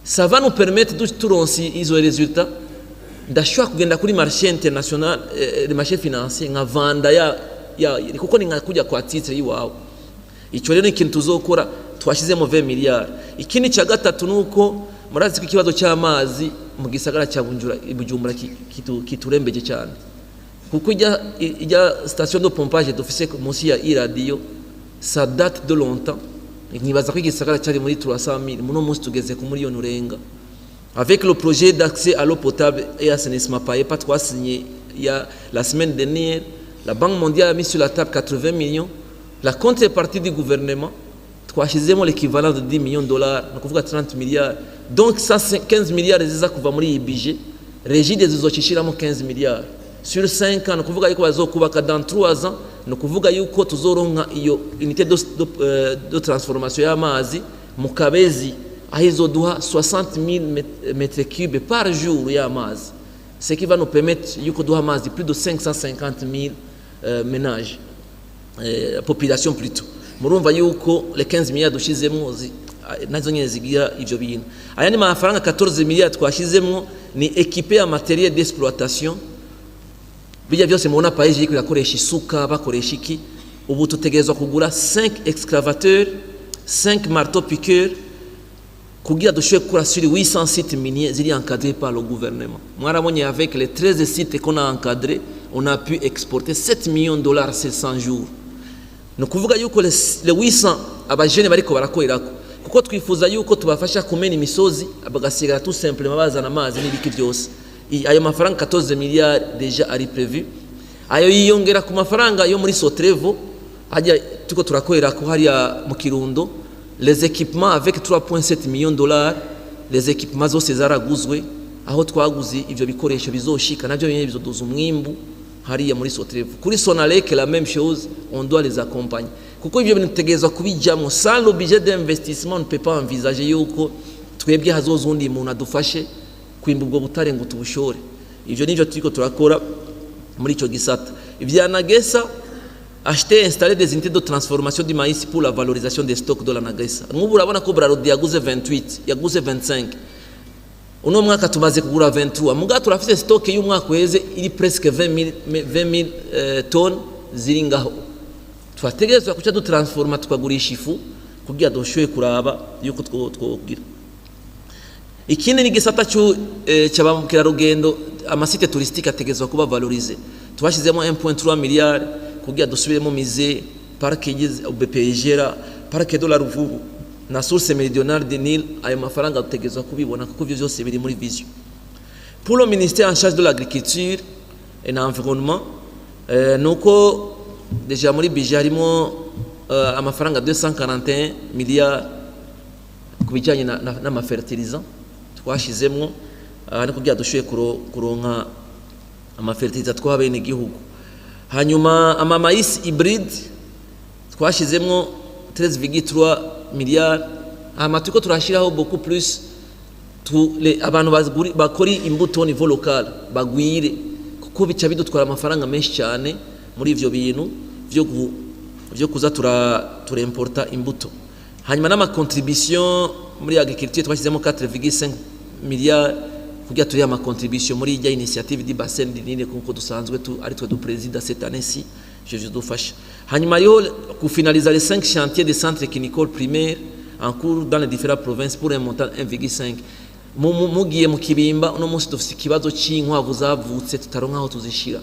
Ça va nous permettre, turonse izo résultats, ndashobora kugenda kuri marché international, marché financier, nkavanda ya kuko ni nka kujya kwa titre yiwawe. Icyo rero ni ikintu tuzokora, twashyizemo 20 miliyari. Ikindi cya gatatu ni uko murazi ko ikibazo cy'amazi mu gisagara cya Bujumbura kiturembeje cyane, kuko ijya station de pompage dufise munsi ya iradiyo, ça date de longtemps. Nibaza ko igisagara cyari muri 300 000, muno munsi tugeze ku miliyoni urenga. Avec le projet d'accès à l'eau potable et assainissement PAEPA signé il y a la semaine dernière, la Banque mondiale a mis sur la table 80 millions. La contrepartie du gouvernement, twashyizemo l'équivalent de 10 millions de dollars, ni ukuvuga 30 milliards. Donc 115 milliards ziza kuva muri iyi budget, Regideso izocishiramo 15 milliards sur 5 ans. Ni ukuvuga yuko bazokubaka dans 3 ans. Ni ukuvuga yuko tuzoronka iyo unité de transformation y'amazi mu Kabezi, aho izoduha 60 000 mètres cubes par jour y'amazi, ce qui va nous permettre yuko duha amazi plus de 550 000 ménages, population plutôt. Murumva yuko les 15 milliards dushizemo nazo nyene zigira ivyo bintu. Aya ni mafaranga 14 milliards twashizemo ni équipé ya matériel d'exploitation, bijya byose mubona PAEEJ iriko irakoresha, isuka bakoresha iki. Ubu tutegerezwa kugura 5 excavateurs, 5 marteaux piqueurs, kugira dushobore gukora sur 800 sites miniers ziri encadrés par le gouvernement. Mwarabonye, avec les 13 sites qu'on a encadrés, on a pu exporter 7 millions de dollars ces 100 jours. Ni ukuvuga yuko les 800 abajene bariko barakorerako, kuko twifuza yuko tubafasha kumena imisozi, bagasigara tout simplement bazana amazi n'ibiki byose. Ayo mafaranga 14 milliards déjà ari prévu. Ayo yiyongera ku mafaranga yo muri Sotrevo, hajya tuko turakorera ko hariya mu Kirundo, les équipements avec 3.7 millions de dollars. Les équipements zose zaraguzwe, aho twaguze ivyo bikoresho bizoshika navyo nyene bizoduza umwimbu hariya muri Sotrevo. Kuri Sonalek, la même chose, on doit les accompagner, kuko ivyo bintu tutegerezwa kubijyamo. Sans le budget d'investissement, on ne peut pas envisager yuko twebwe hazoza undi muntu adufashe kwimba ubwo butare ngo tubushore. Ivyo nivyo turiko turakora muri ico gisata. Ivya Anagesa, acheter et installer des unités de transformation du maïs pour la valorisation des stocks de l'Anagesa. Nk'ubu urabona ko Brarudi yaguze 28, yaguze 25, uno mwaka tumaze kugura 23, mugabo turafite stock y'umwaka uheze iri presque 20 000 20 000 tonnes ziri ngaho. Twategerezwa kuca dutransforma, tukagurisha ifu kugira dushoboye kuraba yuko twogira. Ikindi ni igisata cy'abamukerarugendo. Amasite touristique ategerezwa kuba valorisé. Twashyizemo 1.3 miliyari kugira dusubiremo musée, parc BPGera, parc de la Ruvubu na source méridionale de Nil. Ayo mafaranga dutegerezwa kubibona, kuko ivyo vyose biri muri vision. Pour le ministère en charge de l'agriculture et l'environnement, nuko déjà muri budget harimo amafaranga 241 miliyari ku bijyanye n'amafertilisant twashizemwo, ni kugira dushoboye kuronka amafertiliza twaha bene igihugu. Hanyuma amamaïs hybride twashizemwo 13,3 miliyari. Hama turiko turashyiraho beaucoup plus abantu bakora imbuto au niveau local bagwire, kuko bica bidutwara amafaranga menshi cyane. Muri ivyo bintu vyo kuza turemporta imbuto, hanyuma n'ama contribution muri agriculture, twashyizemo 4,5 milliards kugira turihe ama contribution muri ijya initiative du bassin du Nil, kuko dusanzwe ari twe du président cette année-ci. Je dufasha. Hanyuma hariho kufinaliza les 5 chantiers de centres cliniques primaires en cours dans les différentes provinces pour un montant 1,5. Mugiye mu Kibimba, uno munsi dufite ikibazo cy'inkwavu zavutse tutaronka aho tuzishira.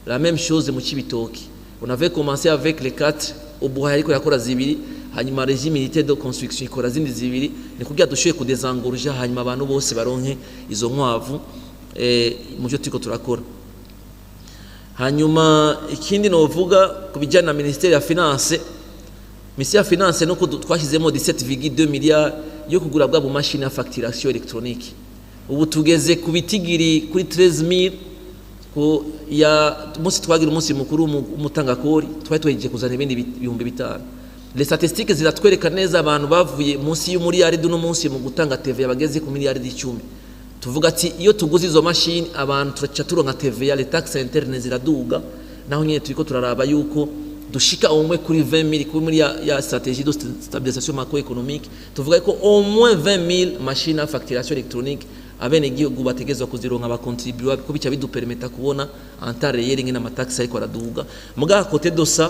La même chose mu Cibitoki, on avait commencé avec les quatre, ubu ariko yakora zibiri, hanyuma régime militaire de construction ikora zindi zibiri. Ni kugira dushoboye kudésengorger, hanyuma abantu bose baronke izo nkwavu mu byo turiko turakora. Hanyuma ikindi novuga ku bijyanye na ministère ya finance, ministère ya finance nuko twashyizemo 17,2 milliards yo kugura bwa bumashini ya facturation électronique. Ubu tugeze ku bitigiri kuri 13,000. Ko ya umunsi twagira umunsi mukuru w'umutangakori, twari twegeje kuzana ibindi 5000. Les statistiques ziratwereka neza abantu bavuye munsi y'umuriyaridi uno munsi mu gutanga TVA bageze ku miliyaridi 10. Tuvuga ati iyo tuguze izo mashini, abantu turaca turonka TVA, les taxes internes ziraduga. Naho nyine turiko turaraba yuko dushika au moins kuri 20 000 kuri muri ya stratégie de stabilisation macroéconomique. Tuvuga ko au moins 20 000 machines à facturation électronique abenegihugu bategezwa kuzironka, abakontribuwa, ko bica bidupermeta kubona en temps réel ingene amataxes ariko araduga. Muga à côté de ça,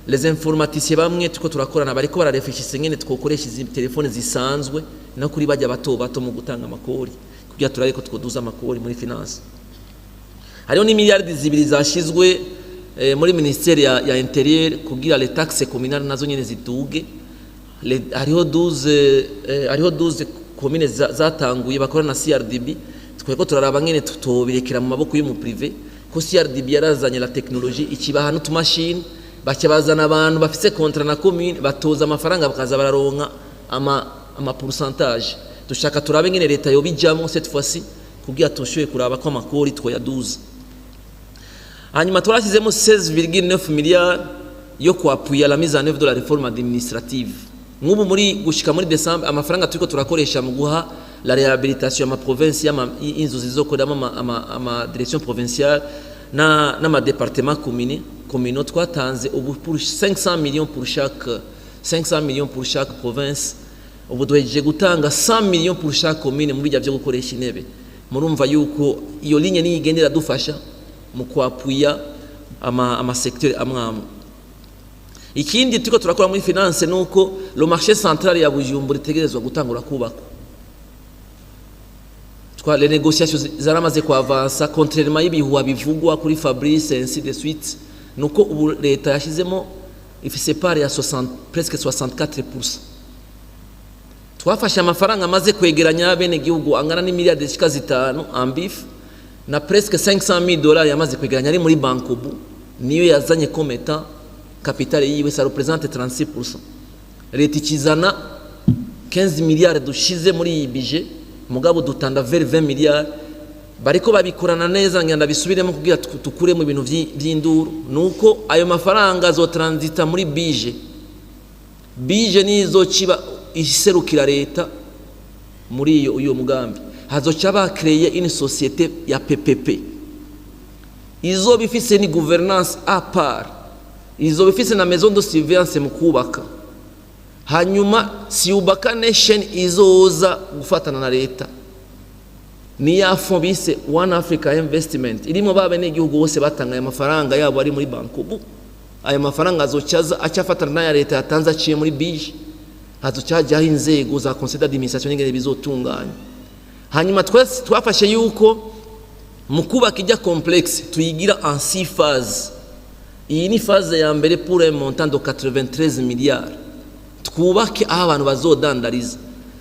les informaticiens bamwe turiko turakorana bariko bararefishisa ingene twokoresha izi telefone zisanzwe no kuri bajya bato bato mu gutanga amakori, kugira turabe ko twoduza amakori muri finance. Hariho n'imiliyaridi 2 zashizwe muri ministère ya intérieur kugira les taxes communales nazo nyene ziduge. Hariho 12 komine zatanguye bakora na CRDB. Tweko turaraba ngene tutobirekera mu maboko y'umu privé, ko CRDB yarazanye la technologie, ikibaha n'utumashini, baca bazana abantu bafise contrat na commune, batoza amafaranga, bakaza bararonka ama pourcentage. Dushaka turabe ngene leta yobijamo cette fois-ci kugira tushoboye kuraba ko amakori twoyaduza. Hanyuma twarashyizemo 16,9 milliards yo kwappuyer la mise en œuvre de la réforme administrative. Nk'ubu muri gushika muri décembre, amafaranga turiko turakoresha mu guha la réhabilitation y'ama province, y'inzu zizokoreramo ama direction provinciale na n'ama département communaux, twatanze ubu pour 500 millions pour chaque, 500 millions pour chaque province. Ubu duhejeje gutanga 100 millions pour chaque commune mu bijya byo gukoresha intebe. Murumva yuko iyo ligne niyo igenda iradufasha mu kwappuyer ama secteur amwe amwe. Ikindi turiko turakora muri finance nuko le marché central ya Bujumbura itegerezwa gutangura kubakwa. Twa les négociations zaramaze kuavansa, contrairement y'ibihuha bivugwa kuri Fabrice, ainsi de suite. Nuko ubu leta yashizemo, ifise part ya 60, presque 64%. Twafashe amafaranga amaze kwegeranya bene gihugu angana n'imiliyardi zishika 5 en BIF na presque 500 000 dollars yamaze kwegeranya ari muri Bancobu, niyo yazanye comme étant capital yiwe, ça représente 36%. Leta ikizana 15 milliards dushize muri iyi budget, mugabo dutanda vers 20 milliards. Bariko babikorana neza. Ngenda bisubiremo kugira tukuremo ibintu vy'induru, nuko ayo mafaranga azotransita muri BIJE. BIJE nizo kiba iserukira leta muri iyo uyo mugambi. Hazoca bacréer une société ya PPP izoba ifise ni gouvernance à part, izoba ifise na maison de surveillance mu kubaka. Hanyuma Siyubaka Nation izoza gufatana na leta, ni ya fonds bise One Africa Investment, irimo ba benegihugu bose batanga aya mafaranga yabo ari muri Bancobu. Ayo mafaranga azocaza acafatana n'aya leta yatanze aciye muri BIJE. Hazoca hajyaho inzego za conseil d'administration n'ingene bizotunganya. Hanyuma twese twafashe yuko mu kubaka ijya complexe tuyigira en six phases. Iyi ni phase ya mbere pour un montant de 93 milliards, twubake aho abantu bazodandariza.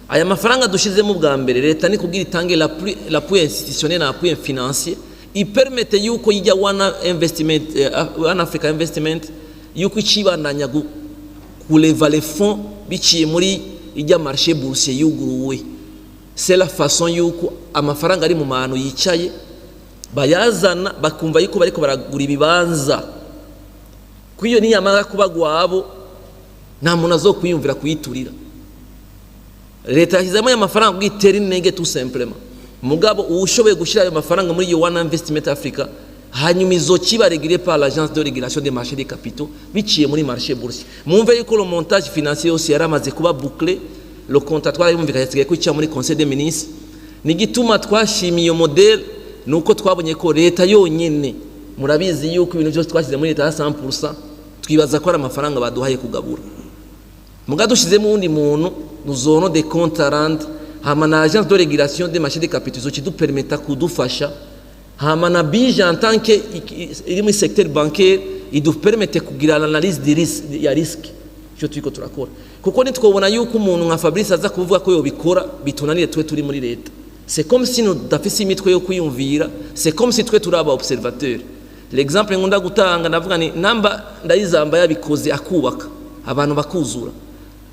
Aya mafaranga dushizemo bwa mbere, leta ni kugira itange l'appui institutionnel na appui financier, ipermette yuko ijya One Investment, One Africa Investment, yuko icibandanya kulever les fonds biciye muri ijya marché boursier yuguruwe. C'est la façon yuko amafaranga ari mu bantu yicaye bayazana, bakumva yuko bariko baragura ibibanza. Kwiyo niyamara kuba gwabo, nta muntu azokwiyumvira kuyiturira. Leta yashyizemo aya mafaranga kugira itere intege tout simplement, mugabo uwushoboye gushyira ayo mafaranga muri iyo One Investment Africa, Hanyuma izo kiba régulé par l'Agence de régulation des marchés des capitaux, biciye muri marché boursier. Mwumve yuko le montage financier yose yaramaze kuba bouclé, le contrat twarayumvikanye, hasigaye ko ica muri conseil des ministres. Ni gituma twashimiye iyo modèle, nuko twabonye ko leta yonyene, murabizi yuko ibintu byose twashyize muri leta ya 100%, twibaza ko ari amafaranga baduhaye kugabura. Muga dushizemo uwundi muntu, nous aurons des comptes à rendre. Hama na Agence de régulation des marchés des capitaux izokidupermeta kudufasha, hama na BIJE en tant que iri muri secteur bancaire idupermete kugira l'analyse de risque, ya risque icyo turiko turakora, kuko nitwobona yuko umuntu nka Fabrice aza kuvuga ko yobikora bitunanire, twe turi muri leta, c'est comme si nous tudafise imitwe yo kwiyumvira, c'est comme si twe turi aba observateur. L'exemple nkunda gutanga, ndavuga ni namba Ndayizamba yabikoze akubaka abantu bakuzura,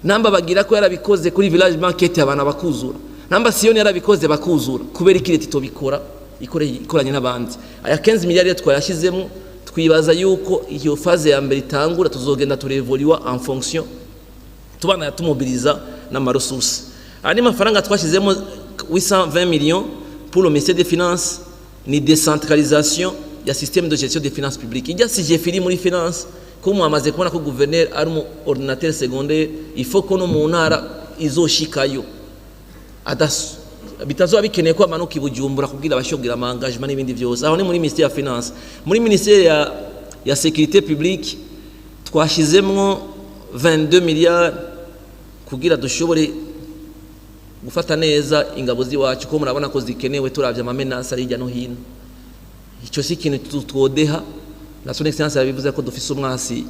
namba bagira ko yarabikoze kuri village market abantu bakuzura, namba Siyoni yarabikoze bakuzura, kubera iki leta itobikora ikoranye n'abandi? Aya 15 miliyari twayashyizemo, twibaza yuko iyo phase ya mbere itangura, tuzogenda turevoluwa en fonction tubana tumobiliza n'ama ressources. Andi mafaranga twashyizemo, 820 millions pour le ministère des Finances, ni décentralisation ya système de gestion des finances publiques. Ijya SIGEFI iri muri finance, ko mwamaze kubona ko gouverneur ari mu ordinateur secondaire, il faut ko no mu ntara izoshikayo, bitazoba bikeneye ko amanuka i Bujumbura kubwira abashogira ama engagement n'ibindi byose. Aho ni muri ministère ya Finance. Muri ministère ya Sécurité publique twashizemwo 22 milliards kugira dushobore gufata neza ingabo z'iwacu, ko murabona ko zikenewe, turavye ama menaces ari hirya no hino. Icyo si ikintu twodeha na Son Excellence yabivuze ko dufise umwasi,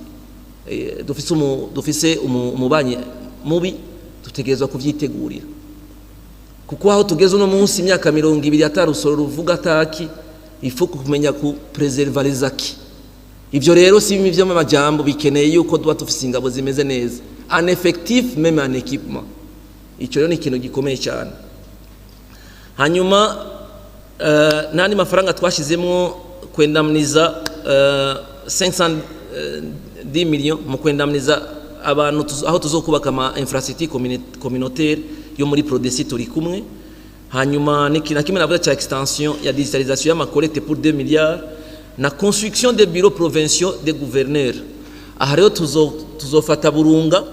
dufise umubanyi mubi, dutegerezwa kuvyitegurira, kuko aho tugeze uno munsi, imyaka 20 atarusoro ruvuga ataki, ifu kumenya ku préserver les acquis. Ivyo rero si bimwe vy'amajambo, bikeneye yuko tuba dufise ingabo zimeze neza en effectif, même en équipement. Icyo rero ni ikintu gikomeye cyane. Hanyuma n'andi mafaranga twashyizemo kwendamniza, 510 millions mu kwendamniza abantu aho tuzokubaka ama infrastructure communautaire yo muri Prodesi, turi kumwe. Hanyuma na kimwe navuga cya extension ya digitalisation y'ama collecte pour 2 milliards, na construction des bureaux provinciaux des gouverneurs. Aha rero tuzofata Burunga.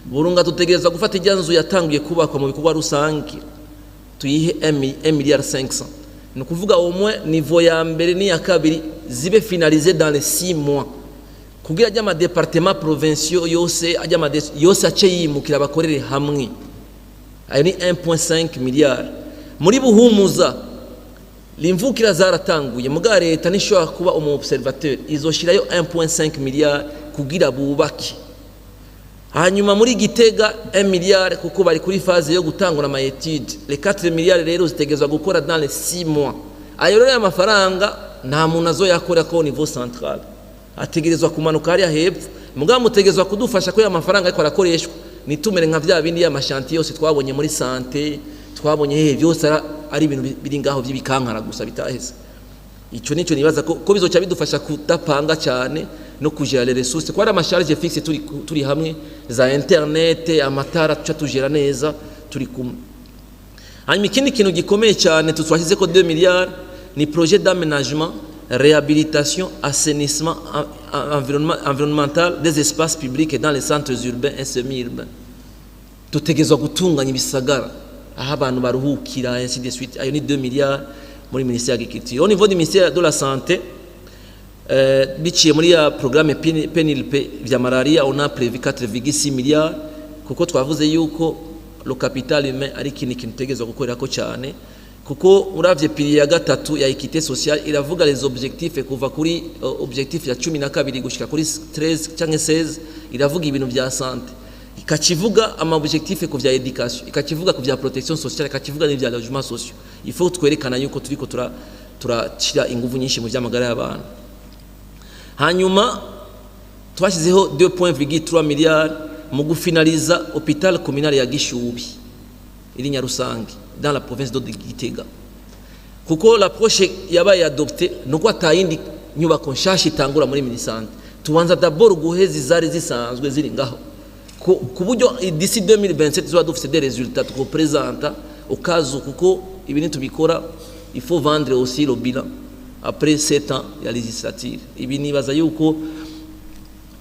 Burunga tutegerezwa gufata ijya nzu yatanguye kubakwa mu bikorwa rusange, tuyihe 1 milliard 500. Ni ukuvuga au moins niveau ya mbere n'iya kabiri zibe finalisé dans les 6 mois, kugira ajya ama département provinciaux yose, ajya ama yose ace yimukira bakorere hamwe. Ayo ni 1.5 milliard. Muri Buhumuza limvukira zaratanguye, muga leta ntishobora kuba umu observateur, izoshirayo 1.5 milliard kugira bubake. Hanyuma muri Gitega 1 milliard, kuko bari kuri phase yo gutangura ama études. Les 4 milliards rero zitegerezwa gukora dans les 6 mois. Ayo rero y'amafaranga nta muntu azoyakora ko au niveau central, ategerezwa kumanuka hariya hepfo. Mugabo mutegerezwa kudufasha ko ya mafaranga ariko arakoreshwa, nitumere nka vya bindi y'ama chantiers yose twabonye muri santé, twabonye hehe byose, ari ibintu biri ngaho by'ibikankara gusa bitaheze. Icyo nicyo nibaza ko bizoca bidufasha kudapanga cyane no kugera les ressources, ko ari ama charges fixes turi hamwe, za internet, amatara, tuca tugera neza turi kumwe. Hanyuma ikindi kintu gikomeye cyane twashyize ko 2 milliards ni projet d'aménagement, réhabilitation, assainissement environnemental des espaces publics dans les centres urbains et semi-urbains. Dutegerezwa gutunganya ibisagara aho abantu baruhukira, ainsi de suite. Ayo ni 2 milliards muri ministère ya Agriculture. Au niveau du ministère de la Santé, biciye muri ya programme PNLP vya malaria, on a prévu 4,6 milliards, kuko twavuze yuko le capital humain ari ikintu tutegerezwa gukorerako cyane, kuko uravye pilier ya gatatu ya équité sociale iravuga les objectifs kuva kuri objectif ya 12 gushika kuri 13 cyangwa 16, iravuga ibintu vya santé, ikakivuga ama objectif ku vya éducation, ikakivuga ku vya protection sociale, ikakivuga n'ivya logement sociaux. Il faut twerekana yuko turiko turashira ingufu nyinshi mu vy'amagara y'abantu. Hanyuma twashyizeho 2.3 milliards mu gufinaliza hôpital communal ya Gishubi iri Nyarusange dans la province de Gitega, kuko l'approche yabaye adopté nuko atayindi nyubako nshasha itangura muri Minisante, tubanza d'abord guheza izari zisanzwe ziri ngaho, ku buryo d'ici 2027 tuzoba dufite des résultats tukopresenta ukazu, kuko ibi nitubikora, il faut vendre aussi le bilan. Après 7 ans ya législature, ibi nibaza yuko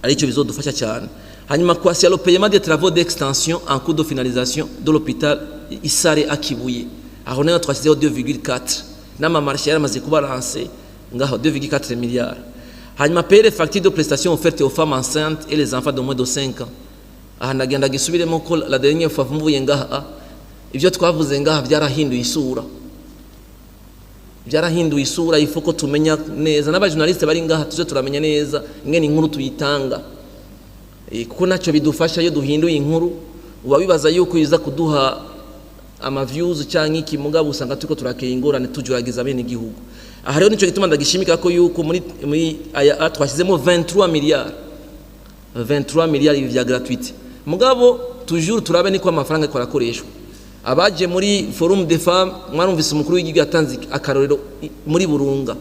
aricyo bizodufasha cyane. Hanyuma kwasiya le paiement des travaux d'extension en cours de finalisation de l'hôpital Isare à Kibuye, aho nayo twashyizeho 2,4 n'ama marchés yaramaze kuba lancé ngaho, 2,4 milliards. Hanyuma payer les factures de prestations offertes aux femmes enceintes et les enfants de moins de 5 ans. Aha ndagenda gisubiremo ko la dernière fois mvuye ngaha, ibyo twavuze ngaha byarahinduye isura, byarahinduye isura. Il faut ko tumenya neza n'aba journalistes bari ngaha, tuze turamenya neza ingene inkuru tuyitanga, kuko nacyo bidufasha iyo duhinduye inkuru. Uba wibaza yuko iza kuduha ama views cyangwa iki, mugabo usanga turiko turakeye ingorane, tujuragiza bene igihugu. Aha rero nico gituma ndagishimika ko yuko muri aya twashyizemo 23 milliards, 23 milliards, ibi vya gratuité. Mugabo toujours turabe niko amafaranga ariko arakoreshwa. Abaje muri Forum des femmes mwarumvise umukuru w'igihugu yatanze akarorero muri Burunga,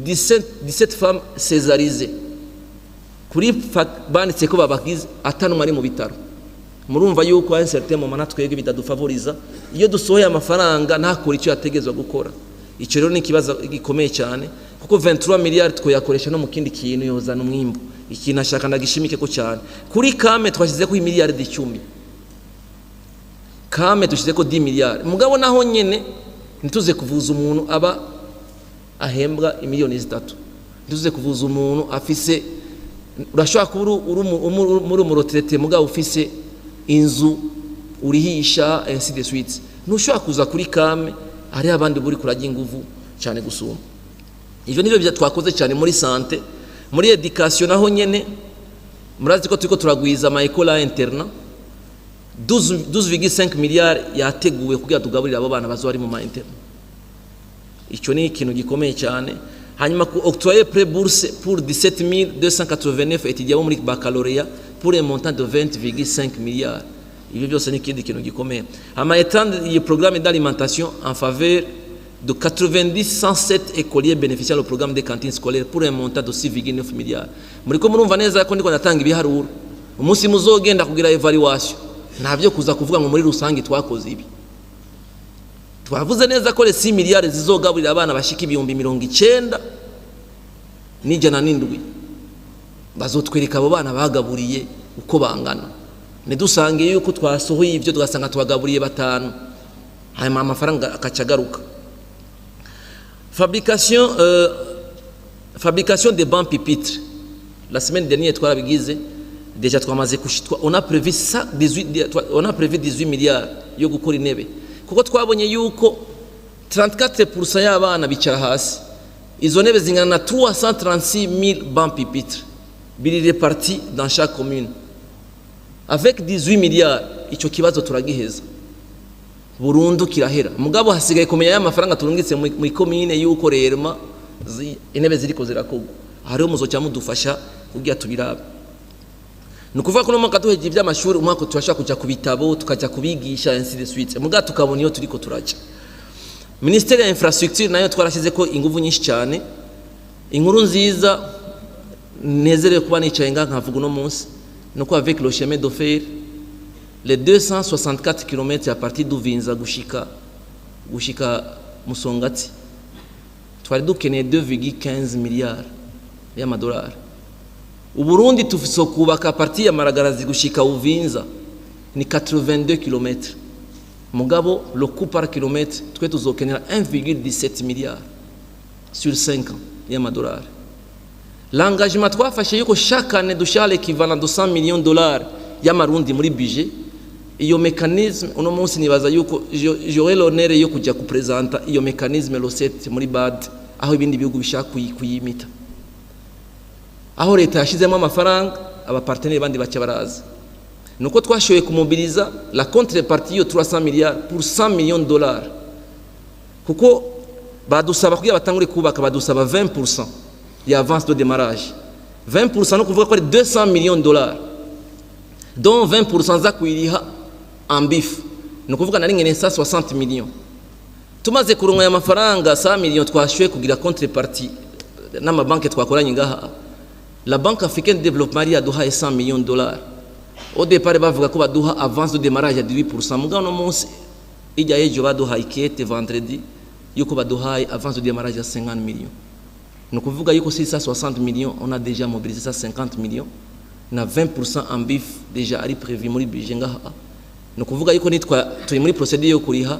17 femmes césarisées kuri banditse ko babagize atanumwe ari mu bitaro. Murumva yuko un certain moment natwebwe bitadufavoriza iyo dusohoye amafaranga ntakore icyo yategezwa gukora. Icyo rero ni ikibazo gikomeye cyane, kuko 23 miliyari twoyakoresha no mu kindi kintu yozana umwimbo. Ikintu ashaka ndagishimike ko cyane, kuri CAM twashyize ko imiliyaridi 10, CAM dushyize ko 10 miliyari. Mugabo naho nyene ntituze kuvuza umuntu aba ahembwa imiliyoni 3, ntituze kuvuza umuntu afise, urashobora kuba uri muri umu retraité mugabo ufise inzu urihisha, ainsi de suite. Ntushobora kuza kuri CAM, hari abandi buri kurajya inguvu cyane gusumba. Ivyo nivyo bya twakoze cyane muri santé. Muri éducation naho nyene murazi ko turiko turagwiza ama école internat, 12,5 miliyari yateguwe kugira tugaburire abo bana bazoba bari mu ma internat. Icyo ni ikintu gikomeye cyane. Hanyuma ku octroyer prêt bourse pour 17 289 étudiants bo muri baccalauréat pour un montant de 20,5 milliards. Ibyo byose ni ikindi kintu gikomeye. Hama étendre iyi programme d'alimentation en faveur de 90 107 écoliers bénéficiant le programme des cantines scolaires pour un montant de 6,9 milliards. Muriko murumva neza ko ndiko ndatanga ibiharuro. Umunsi muzogenda kugira évaluation, nta byo kuza kuvuga ngo muri rusange twakoze ibi. Twavuze neza ko les 6 miliyari zizogaburira abana bashika 97,100. Bazotwereka abo bana bagaburiye uko bangana. Ntidusange yuko twasohoye ibyo tugasanga tubagaburiye batanu, hanyuma amafaranga akaca agaruka. Fabrication des bancs pupitres, la semaine dernière twarabigize déjà, twamaze kushitwa, on a prévu ça 18, on a prévu 18 milliards yo gukora intebe, kuko twabonye yuko 34% y'abana bicara hasi. Izo ntebe zingana na 336 000 bancs pupitres biri répartis dans chaque commune. Avec 18 milliards icyo kibazo turagiheza burundu, kirahera. Mugabo hasigaye kumenya y'amafaranga turungitse mu komine yuko rerema intebe ziriko zirakorwa. Hariho muzoca mudufasha kugira tubirabe. Ni ukuvuga ko no mwaka duhejeje iby'amashuri, umwaka turashobora kuja ku bitabo, tukaja kubigisha, ainsi de suite, mugabo tukabona iyo turiko turaja. Ministère ya infrastructure nayo twarashyize ko ingufu nyinshi cyane. Inkuru nziza nezerewe kuba nicaye ngaha nkavuga uno munsi nuko avec le chemin de fer, les 264 km à partir d'Uvinza gushika Musongati, twari dukeneye 2,15 milliards y'amadolari. Uburundi tufise kubaka à partir ya Maragarazi gushika Uvinza ni 82 km, mugabo le coût par kilomètre twe tuzokenera 1,17 milliard sur 5 ans y'amadolari. L'engagement twafashe yuko chaque année dushira l'équivalent de 100 millions de dollars y'amarundi muri budget, iyo mécanisme uno munsi nibaza yuko j'aurai l'honneur yo kujya kupresenta iyo mécanisme le 7 muri BAD, aho ibindi bihugu bishaka kuyimita, aho leta yashizemo amafaranga, aba partenaires bandi baca baraza. Nuko twashoboye kumobiliza la contrepartie yo 300 milliards pour 100 millions de dollars, kuko badusaba kugira batangure kubaka, badusaba 20% ya avance de démarrage. 20% no kuvuga ko ari 200 millions de dollars, dont 20% za kuyiriha en BIF, ni ukuvuga nari nkeneye 160 millions. Tumaze kuronka aya mafaranga 100 millions, twashoboye kugira contrepartie n'amabanki twakoranye ngaha. La Banque africaine de développement yari yaduhaye 100 millions de dollars. Au départ bavuga ko baduha avance de démarrage ya 18%, mugabo no munsi ijya ejo baduhaye ikete vendredi yuko baduhaye avance de démarrage ya 50 millions. Ni ukuvuga yuko 660 millions, on a déjà mobilisé 150 millions na 20% en BIF déjà ari prévu muri budget ngaha. Ni ukuvuga yuko nitwa turi muri procédure yo kuriha,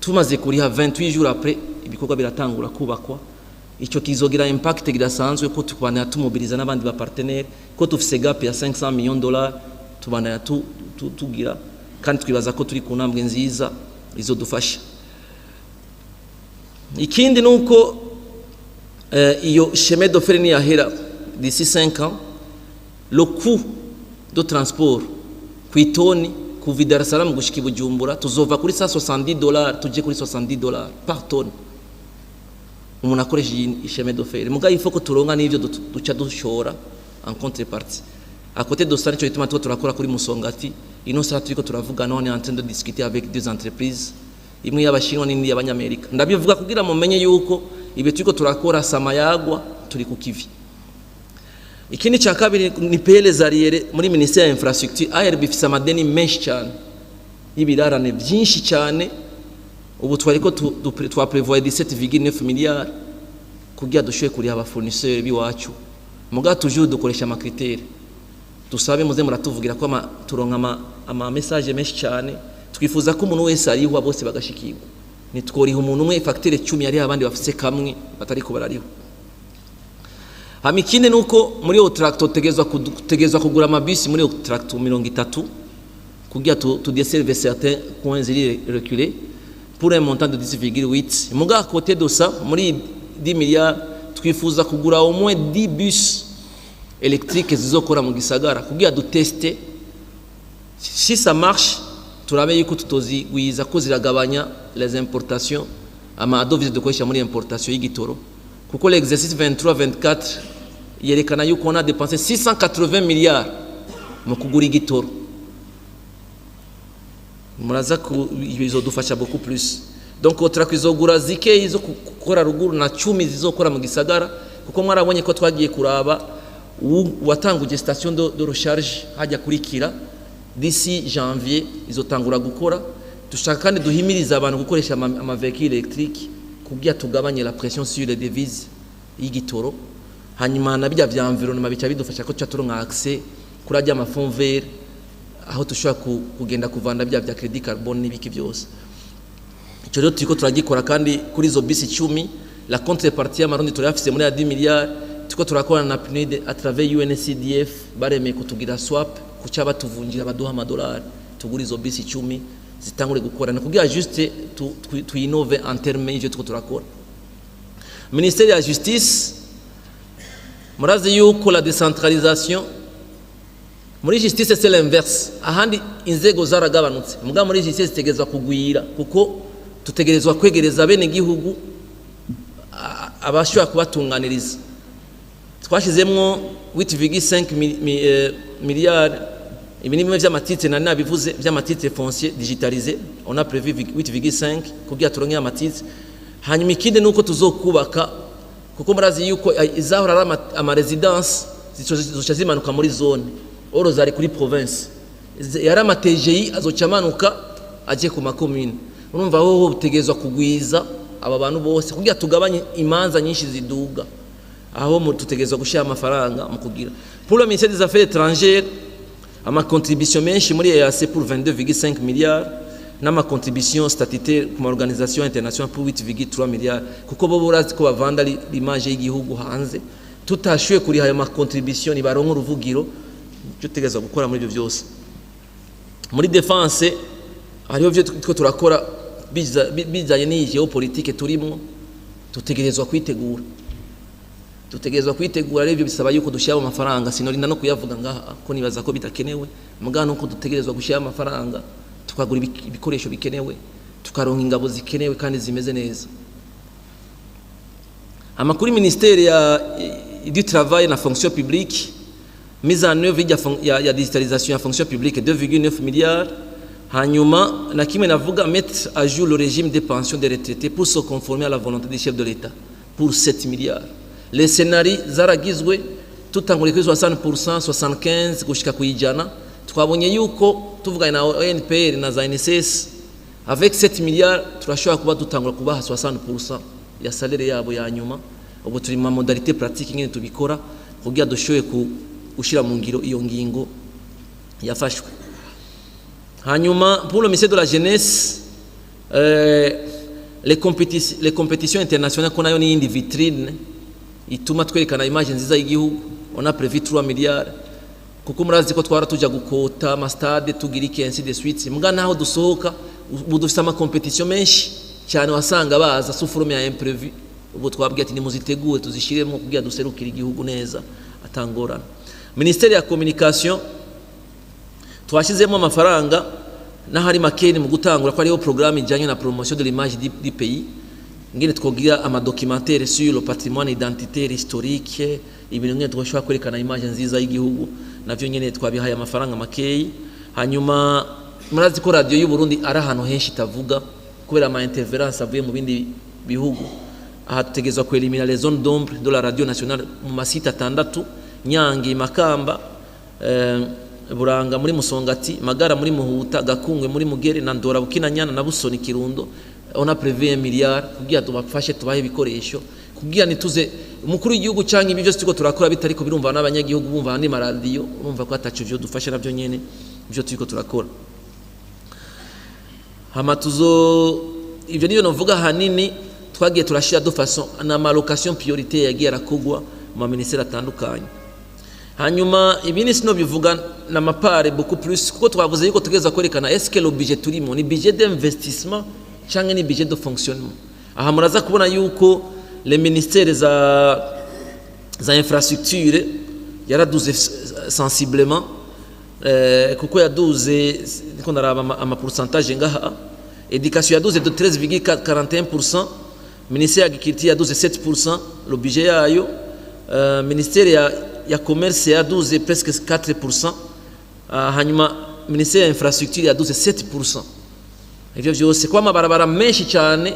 tumaze kuriha, 28 jours après ibikorwa biratangura kubakwa. Icyo kizogira impact kidasanzwe, ko tukubandanya tumobiliza n'abandi ba partenaire, ko tufise gap ya 500 millions dollars. Tubandanya tugira kandi twibaza ko turi ku ntambwe nziza izodufasha. Ikindi ni uko iyo chemin de fer niyahera d'ici 5 ans, le coût de transport ku itoni kuva i Dar es Salaam gushika i Bujumbura tuzova kuri 170 $ tuje kuri 70 $ par tonne umuntu akoresha iyi chemin de fer. Mugabo il faut ko turonka n'ivyo duca dushora en contrepartie. À côté de ça, nico gituma tuko turakora kuri Musongati. Ino saha turiko turavugana, on est en train de discuter avec deux entreprises, imwe y'Abashinwa n'indi y'Abanyamerika. Ndabivuga kugira mumenye yuko ibyo turiko turakora samayagwa, turi ku kivi. Ikindi cya kabiri ni payer les arriérés muri ministère ya infrastructure. ARB ifise amadeni menshi cyane y'ibirarane byinshi cyane. Ubu twariko twaprevoye 17,9 miliyari kugira dushoboye kuriha aba fournisseur b'iwacu. Muga toujours dukoresha ama critères. Dusabe muze muratuvugira ko turonka ama message menshi cyane. Twifuza ko umuntu wese arihwa, bose bagashikirwa. Nitworiha umuntu umwe facture 10 yariha, abandi bafise kamwe batariko barariho. Hama ikindi nuko muri Otracto tutegezwa kugura amabisi muri Otracto 30 kugira tu desserve certains coins ziri reculés pour un montant de 10,8. Muga à côté de ça, muri 10 milliards twifuza kugura au moins 10 bus électriques zizokora mu gisagara kugira duteste. Si ça marche, turabe yuko tutozigwiza, ko ziragabanya les importations, ama devises dukoresha muri importation y'igitoro, kuko l'exercice 23 24 yerekana yuko on a dépensé 680 milliards mu kugura igitoro. Muraza bizodufasha beaucoup plus. Donc Otrako izogura zikeyi zo gukora ruguru na 10 zizokora mu gisagara, kuko mwarabonye ko twagiye kuraba watanguje station de recharge hajya kurikira. D'ici janvier izotangura gukora. Dushaka kandi duhimiriza abantu gukoresha ama véhicule électrique kugira tugabanye la pression sur les devises y'igitoro. Hanyuma na bijya vya environnement bica bidufasha ko tuca turonka accès kuri ajya ama fonds vert, aho dushobora kugenda kuvanda bya bya crédit carbone n'ibiki byose. Icyo rero turiko turagikora. Kandi kuri izo bisi 10, la contrepartie y'amarundi turayafise muri ya 10 milliards. Turiko turakorana na PNUD à travers UNCDF, baremeye kutugira swap, kuca batuvunjira baduha amadolari tugura izo bisi 10 zitangure gukora. Ni kugira juste tu innove en terme y'ivyo turiko turakora. Ministère ya justice, murazi yuko la décentralisation muri justice, c'est l'inverse. Ahandi inzego zaragabanutse, muga muri justice zitegerezwa kugwira, kuko tutegerezwa kwegereza bene gihugu abashobora kubatunganiriza. Twashyizemwo 8,5 miliyari. Ibi ni bimwe vy'ama titres nari nabivuze, vy'ama titres foncier digitalisé. On a prévu 8,5 kugira turonke ama titres. Hanyuma ikindi nuko tuzokubaka, kuko murazi yuko izahora ari ama résidence zizoca zimanuka muri zone, oro zari kuri province. Yari ama TGI azoca amanuka aje ku makomine. Urumva hoho butegerezwa kugwiza aba bantu bose kugira tugabanye imanza nyinshi ziduga, aho tutegerezwa gushyira amafaranga mu kugira. Pour le ministère des Affaires étrangères, ama contribution menshi muri EAC pour 22,5 milliards n'ama contribution statutaire ku ma organisation internationale pour 8,3 milliards, kuko bo burazi ko bavanda l'image y'igihugu hanze. Tutashuye kuriha ayo ma contribution, nibaronka uruvugiro. Icyo tutegerezwa gukora muri ibyo byose, muri défense hariho byo two turakora bijanye n'iyi géopolitique turimo. Tutegerezwa kwitegura, tutegerezwa kwitegura. Rero ibyo bisaba yuko dushyiramo amafaranga. Sinorinda no kuyavuga ngaha ko nibaza ko bidakenewe. Mugabo nuko dutegerezwa gushyiramo amafaranga, tukagura ibikoresho bikenewe, tukaronka ingabo zikenewe kandi zimeze neza. Amakuru, ministère ya du Travail na Fonction publique, mise en œuvre ya digitalisation ya fonction publique, 2,9 milliards. Hanyuma na kimwe navuga, mettre à jour le régime des pensions des retraités pour se conformer à la volonté du chef de l'État pour 7 milliards. Les scénarios zaragizwe, tutanguriye kuri 60%, 75 gushika ku 100. Twabonye yuko tuvuganye na ONPR na za INSS, avec 7 milliards turashobora kuba dutangura kubaha 60% ya salaire yabo ya nyuma. Ubu turi mu modalité pratique ingene tubikora kugira dushoboye gushyira mu ngiro iyo ngingo yafashwe. Hanyuma, pour le ministère de la Jeunesse, les compétitions internationales, ko nayo n'iyindi vitrine ituma twerekana image nziza y'igihugu, on a prévu 3 milliards, kuko murazi ko twara tuja gukota ama stade, tugira iki, ainsi de suite. Mbwa naho dusohoka, ubu dufite ama compétition menshi cyane, wasanga baza sous forme ya imprévu. Ubu twabwiye ati nimuzitegure, tuzishiremo kugira duserukire igihugu neza atangorana. Ministère ya Communication, twashyizemo amafaranga n'ahari makeni mu gutangura, ko hariho programme ijyanye na promotion de l'image du pays, ngene twogira ama documentaire sur le patrimoine identitaire, historique, ibintu ngene twoshobora kwerekana image nziza y'igihugu. Navyo nyene twabihaye amafaranga makeyi. Hanyuma murazi ko radio y'u Burundi ari ahantu henshi itavuga kubera ama interférence avuye mu bindi bihugu. Aha tutegerezwa kwelimina les zones d'ombre de la radio nationale mu ma site atandatu: Nyange, Makamba, Buranga muri Musongati, Magara muri Muhuta, Gakungwe muri Mugere na Ndora Bukinanyana na Busoni, Kirundo. On a prévu 1 milliard kugira tubafashe, tubahe ibikoresho kugira nituze umukuru w'igihugu cyangwa ibi byose turiko turakora bitariko birumva n'abanyagihugu, bumva andi maradiyo, urumva ko ataco vyo dufasha navyo nyene ivyo turiko turakora. Hama tuzo ivyo nivyo novuga hanini twagiye turashira de façon na allocation priorité yagiye arakogwa mu ma ministère atandukanye. Hanyuma ibindi sino bivuga na ma part beaucoup plus, kuko twavuze yuko tugeza kwerekana est-ce que le budget turimo ni budget d'investissement cyangwa ni budget de fonctionnement. Aha muraza kubona yuko les ministères za infrastructure yaraduze sensiblement, kuko yaduze, niko ndaraba ama pourcentage ngaha, éducation yaduze de 13,41%, ministère ya agriculture yaduze 7% le budget yayo, ministère ya commerce yaduze presque 4%, hanyuma ministère ya infrastructure yaduze 7%. Ivyo vyose kuba amabarabara menshi cyane,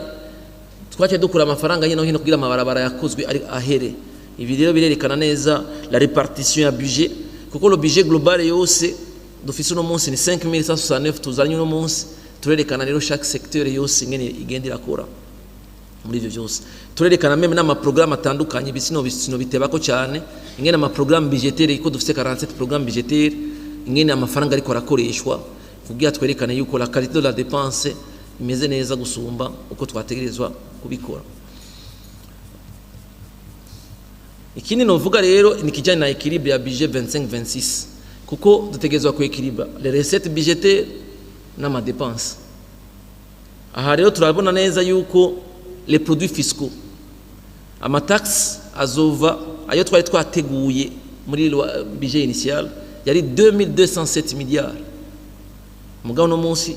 twaciye dukura amafaranga hino hino kugira amabarabara yakozwe ari ahere. Ibi rero birerekana neza la répartition ya budget, kuko le budget global yose dufise uno munsi ni 5169 tuzanye uno munsi. Turerekana rero chaque secteur yose ingene igenda irakora muri ivyo byose. Turerekana même n'ama programme atandukanye, bisino bitebako cyane ingene ama programme budgétaire, ko dufise 47 programme budgétaire, ingene amafaranga ariko arakoreshwa, kugira twerekane yuko la qualité de la dépense imeze neza gusumba uko twategerezwa kubikora. Ikindi novuga rero ni kijyanye na équilibre ya budget 25 26, kuko dutegerezwa ku équilibre les recettes budgétaires n'ama dépenses. Aha rero turabona neza yuko les produits fiscaux, ama taxe azova ayo twari twateguye muri budget initial yari 2207 milliards, mugabo no munsi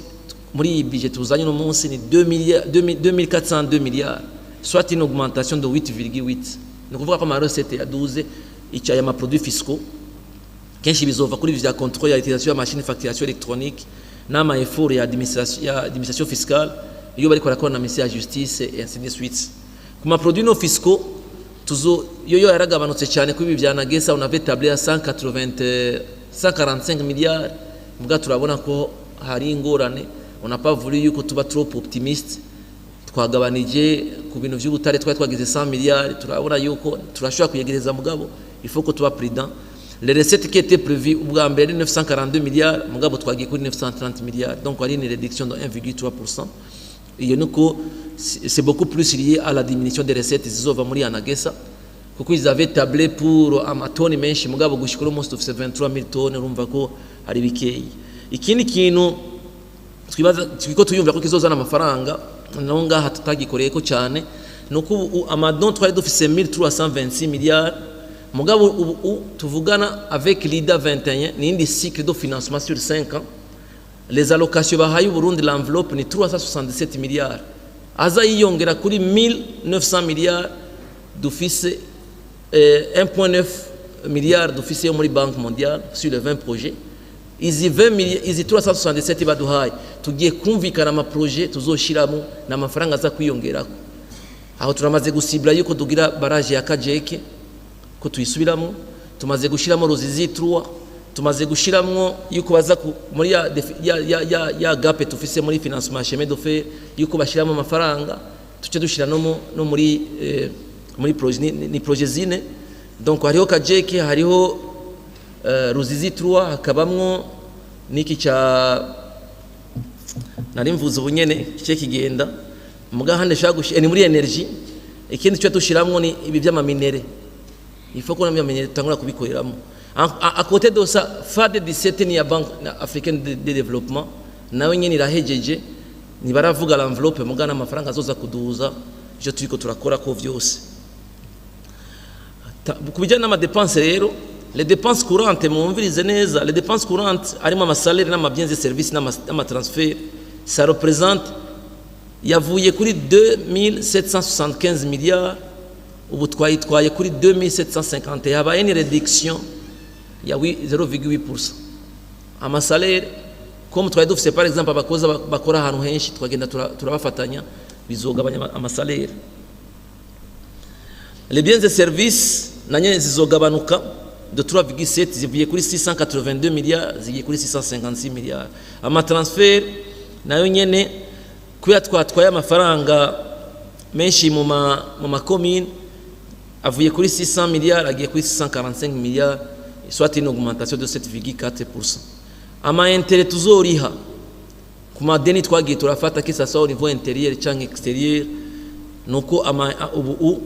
muri iyi budget tuzanye no munsi ni 2 milliards 2402 milliards, soit une augmentation de 8,8. Ni ukuvuga ko ama recette yaduze. Icyo aya ma produits fiscaux kenshi bizova kuri vya contrôle ya utilisation ya machine facturation électronique n'ama effort ya administration fiscale iyo bariko barakora na ministère ya justice et ainsi de suite. Ku ma produits non fiscaux tuzo yo yaragabanutse cyane kuri ibi bya ANAGESSA. On avait tablé à 180 145 milliards, mbwa turabona ko hari ingorane. On n'a pas voulu yuko tuba trop optimiste, twagabanije ku bintu by'ubutare. Twari twagize 100 milliards, turabona yuko turashobora kuyegereza, mugabo il faut ko tuba prudent. Les recettes qui étaient prévues ubwa mbere ni 942 milliards, mugabo twagiye kuri 930 milliards, donc hari une réduction de 1,3%. Iyo nuko c'est beaucoup plus lié à la diminution des recettes zizova muri ANAGESSA, kuko ils avaient tablé pour amatoni menshi, mugabo gushika uno munsi dufise 23 000 tonnes, urumva ko hari bikeyi. Ikindi kintu twibaza twiko tuyumva ko kizozana amafaranga naho ngaha tutagikoreye ko cyane, nuko ubu ama dons twari dufise 1326 milliards, mugabo ubu tuvugana avec l'IDA 21, ni indi cycle de financement sur 5 ans, les allocations bahaye Burundi, l'enveloppe ni 377 milliards, aza yiyongera kuri 1900 milliards dufise, 1.9 milliards dufise yo muri Banque mondiale sur les 20 projets. Izi 20 milliards, izi 377 baduhaye, tugiye kumvikana ama projet tuzoshiramo n'amafaranga aza kwiyongerako. Aho turamaze gusibla yuko tugira barrage ya Kajeke ko tuyisubiramo, tumaze gushiramo Ruzizi 3, tumaze gushiramwo yuko baza muri ya gap tufise muri financement chemin de fer, yuko bashiramo amafaranga, tuce dushira no muri Muri projet ni projet zine. Donc hariho Kajeke, hariho Ruzizi 3, hakabamwo niki ca nari mvuze ubu nyene kice kigenda muga hande shaka ni muri énergie. Ikindi cyo tushiramwo ni ibi by'ama minerais. Il faut qu'on amenye tutangura kubikoreramo. À côté de ça, FAD 17 ni ya Banque africaine de développement, nawe nyene irahejeje, ntibaravuga l'enveloppe, mugana amafaranga azoza kuduza ivyo turiko turakora ko vyose. Ku bijyanye n'ama dépenses rero, les dépenses courantes, mwumvirize neza, les dépenses courantes harimo ama salaires n'ama biens et services n'ama transferts, ça représente, yavuye kuri 2775 milliards, ubu twayitwaye kuri 2750, habaye ni réduction ya 0,8%. Ama salaires, comme twari dufise par exemple abakozi bakora ahantu henshi, twagenda turabafatanya, bizogabanya ama salaires. Les biens et services na nyene zizogabanuka de 3,7, zivuye kuri 682 milliards zigiye kuri 656 milliards. Ama transferts nayo nyene, kubera twatwaye amafaranga menshi mu makomine, avuye kuri 600 milliards agiye kuri 645 milliards, soit une augmentation de 7,4%. Ama intérêts tuzoriha ku madeni twagiye turafata, que ça soit au niveau intérieur cyangwa extérieur, nuko ama ubu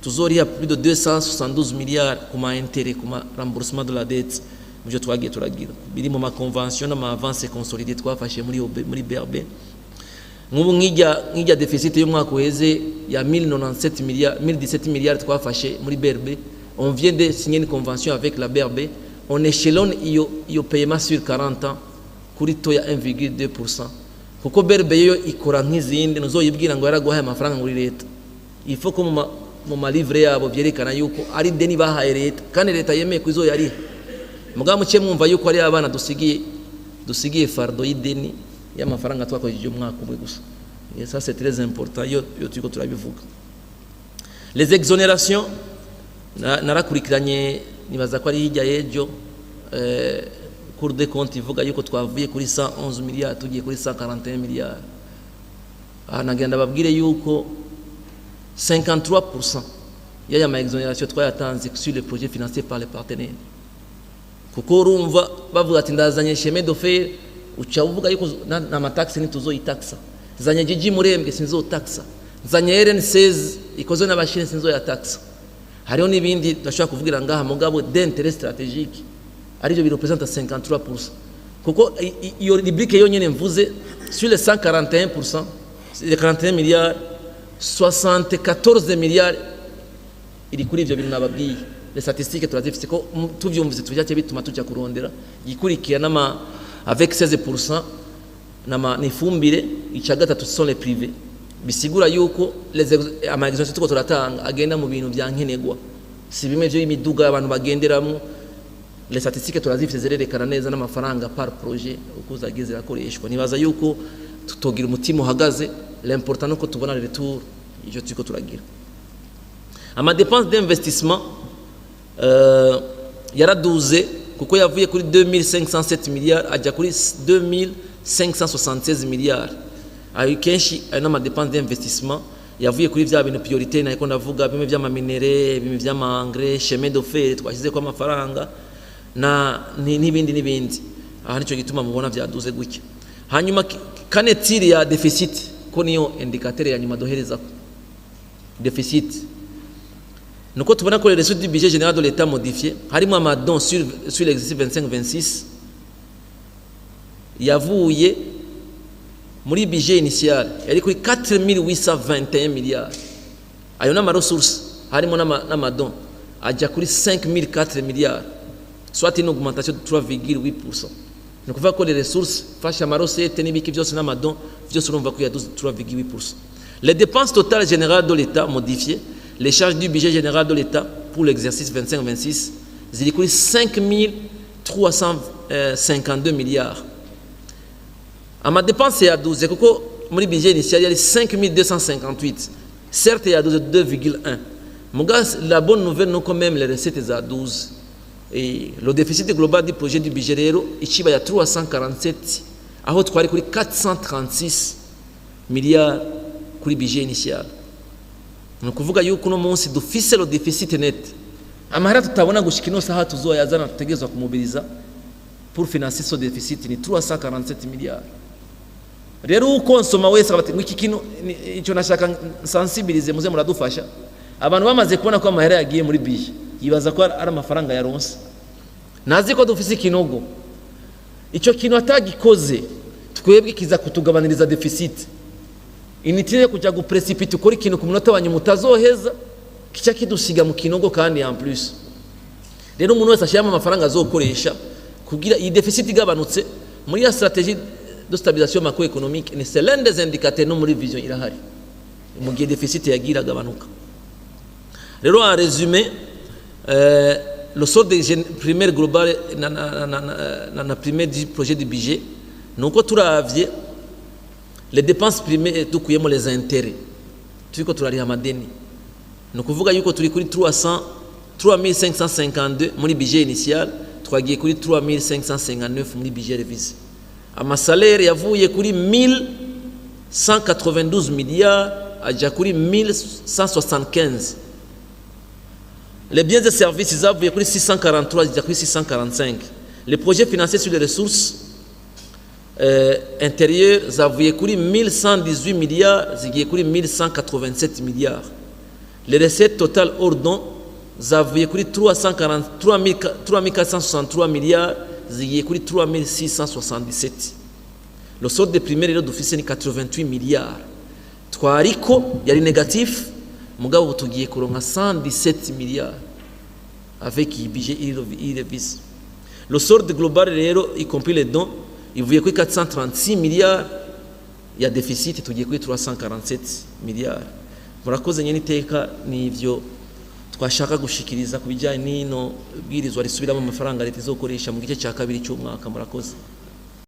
tuzoriha plus de 272 milliards ku ma intérêts, ku ma remboursement de la dette, muvyo twagiye turagira biri mu ma conventions n'ama avance consolidées twafashe muri OB, muri BRB. Nk'ubu nk'ijya déficit y'umwaka uheze ya 1097 milliards, 1017 milliards twafashe muri BRB, on vient de signer une convention avec la BRB, on échelonne iyo paiement sur 40 ans kuri taux ya 1,2%, kuko BRB yo ikora nk'izindi. Ntuzoyibwira ngo yaraguhaye amafaranga muri leta, il faut ko mu ma livres yabo byerekana yuko ari deni bahaye leta kandi leta yemeye ko izoyariha. Mugabo muke mwumva yuko ari abana dusigiye fardeau y'ideni y'amafaranga twakoresheje umwaka umwe gusa. Et ça, c'est très important iyo turiko turabivuga. Les exonérations, narakurikiranye, nibaza ko ari hirya y'ejo, Cour des comptes ivuga yuko twavuye kuri 111 milliards tugiye kuri 141 milliards. Aha nagenda babwire yuko 53% y'aya ma exonérations twayatanze sur les projets financés par les partenaires, kuko urumva bavuga ati ndazanye chemin de fer, uca uvuga yuko na ma taxes ntituzoyitaxa, nzanye Jiji Murembwe sinzotaxa, nzanye RN16 ikozwe n'abashini sinzoyataxa. Hariho n'ibindi tudashobora kuvugira ngaha, mugabo d'intérêt stratégique, arivyo birepresenta 53%, kuko iyo rubrique yonyene mvuze, sur les 141%, les 41 milliards, 74 milliards iri kuri ivyo bintu nababwiye. Les statistiques turazifise, ko tuvyumvise tuvyace bituma tujya kurondera igikurikira n'ama avec 16% nama ni ifumbire. Icya gatatu sont les privés, bisigura yuko les ama exonérations tuko turatanga agenda mu bintu bya nkenerwa, si bimwe byo imiduga abantu bagenderamo. Les statistiques turazifise, zirerekana neza n'amafaranga par projet uko zagiye zirakoreshwa. Nibaza yuko tutogira umutima uhagaze, l'important nuko tubona le retour ivyo turiko turagira. Ama dépenses d'investissement yaraduze, kuko yavuye kuri 2507 milliards ajya kuri 2576 milliards. Ayo kenshi ayo n'ama dépenses d'investissement yavuye kuri vya bintu priorité nariko ndavuga, bimwe vy'ama minerais, bimwe vy'ama engrais, chemin de fer twashyizeko amafaranga na n'ibindi n'ibindi. Aha nico gituma mubona vyaduze gutya. Hanyuma kane tiri ya déficit, ko niyo indicateur ya nyuma doherezako déficit, nuko tubona ko les ressources du budget général de l'État modifié, harimo ama dons sur l'exercice 25-26, yavuye muri budget initial yari kuri 4821 milliards, ayo n'ama ressources harimo n'ama dons, ajya kuri 5004 milliards, soit une augmentation de 3,8%. Ni ukuvuga ko les ressources fasha ama recettes n'ibiki byose n'ama dons byose, urumva ko yaduze 3,8%. Les dépenses totales générales de l'État modifiées, les charges du budget général de l'État pour l'exercice 25-26, ziri kuri 5352 milliards. Ama dépenses yaduze kuko muri budget initial yari 5258, certes yaduze 2,1. Muga la bonne nouvelle nuko même les recettes zaduze. Et le déficit global du projet du budget rero ikiba ya 347, aho twari kuri 436 milliards kuri budget initial. Ni ukuvuga yuko uno munsi dufise le déficit net, amahera tutabona gushika ino saha tuzoyazana, tutegerezwa kumobiliza pour financer ce déficit, ni 347 milliards. Rero ukonsoma wese akaba ati ngo iki kintu icyo nashaka sensibiliser, muze muradufasha. Abantu bamaze kubona ko amahera yagiye muri budget, yibaza ko ari amafaranga yaronse, nazi ko dufise ikinogo. Icyo kintu atagikoze, twebwe kiza kutugabaniriza déficit. Inutile kujya guprécipiter, ukora ikintu ku munota wa nyuma utazoheza, kica kidusiga mu kinogo. Kandi en plus rero, umuntu wese ashyiramo amafaranga azokoresha kugira iyi déficit igabanutse muri ya stratégie de stabilisation macroéconomique, ni c'est l'un des indicateurs, no muri vision irahari mu gihe déficit yagiye iragabanuka. Rero, en résumé, le solde primaire global na primaire du projet du budget, ni uko turavye les dépenses primaires, dukuyemo les intérêts, turiko turariha amadeni, ni ukuvuga yuko turi kuri 300 3552 muri budget initial, twagiye kuri 3559 muri budget révisé. Amasalaire yavuye kuri 1192 milliards aja kuri 1175. Les biens et services zavuye kuri 643 zijya kuri 645. Les projets financés sur les ressources intérieures zavuye kuri 1118 milliards zigiye kuri 1187 milliards. Les recettes totales hors dons zavuye kuri 3463 milliards zigiye kuri 3677. Le solde primaire rero dufise ni 88 milliards. Twariko yari négatif, mugabo ubu tugiye kuronka 117 milliards avec iyi budget iri révisé. Le solde global rero, y compris les dons, ivuye kuri 436 milliards ya déficit, tugiye kuri 347 milliards. Murakoze nyene iteka. Nivyo twashaka gushikiriza ku bijyanye n'ino bwirizwa risubiramo amafaranga leta izokoresha mu gice cya kabiri cy'umwaka. Murakoze.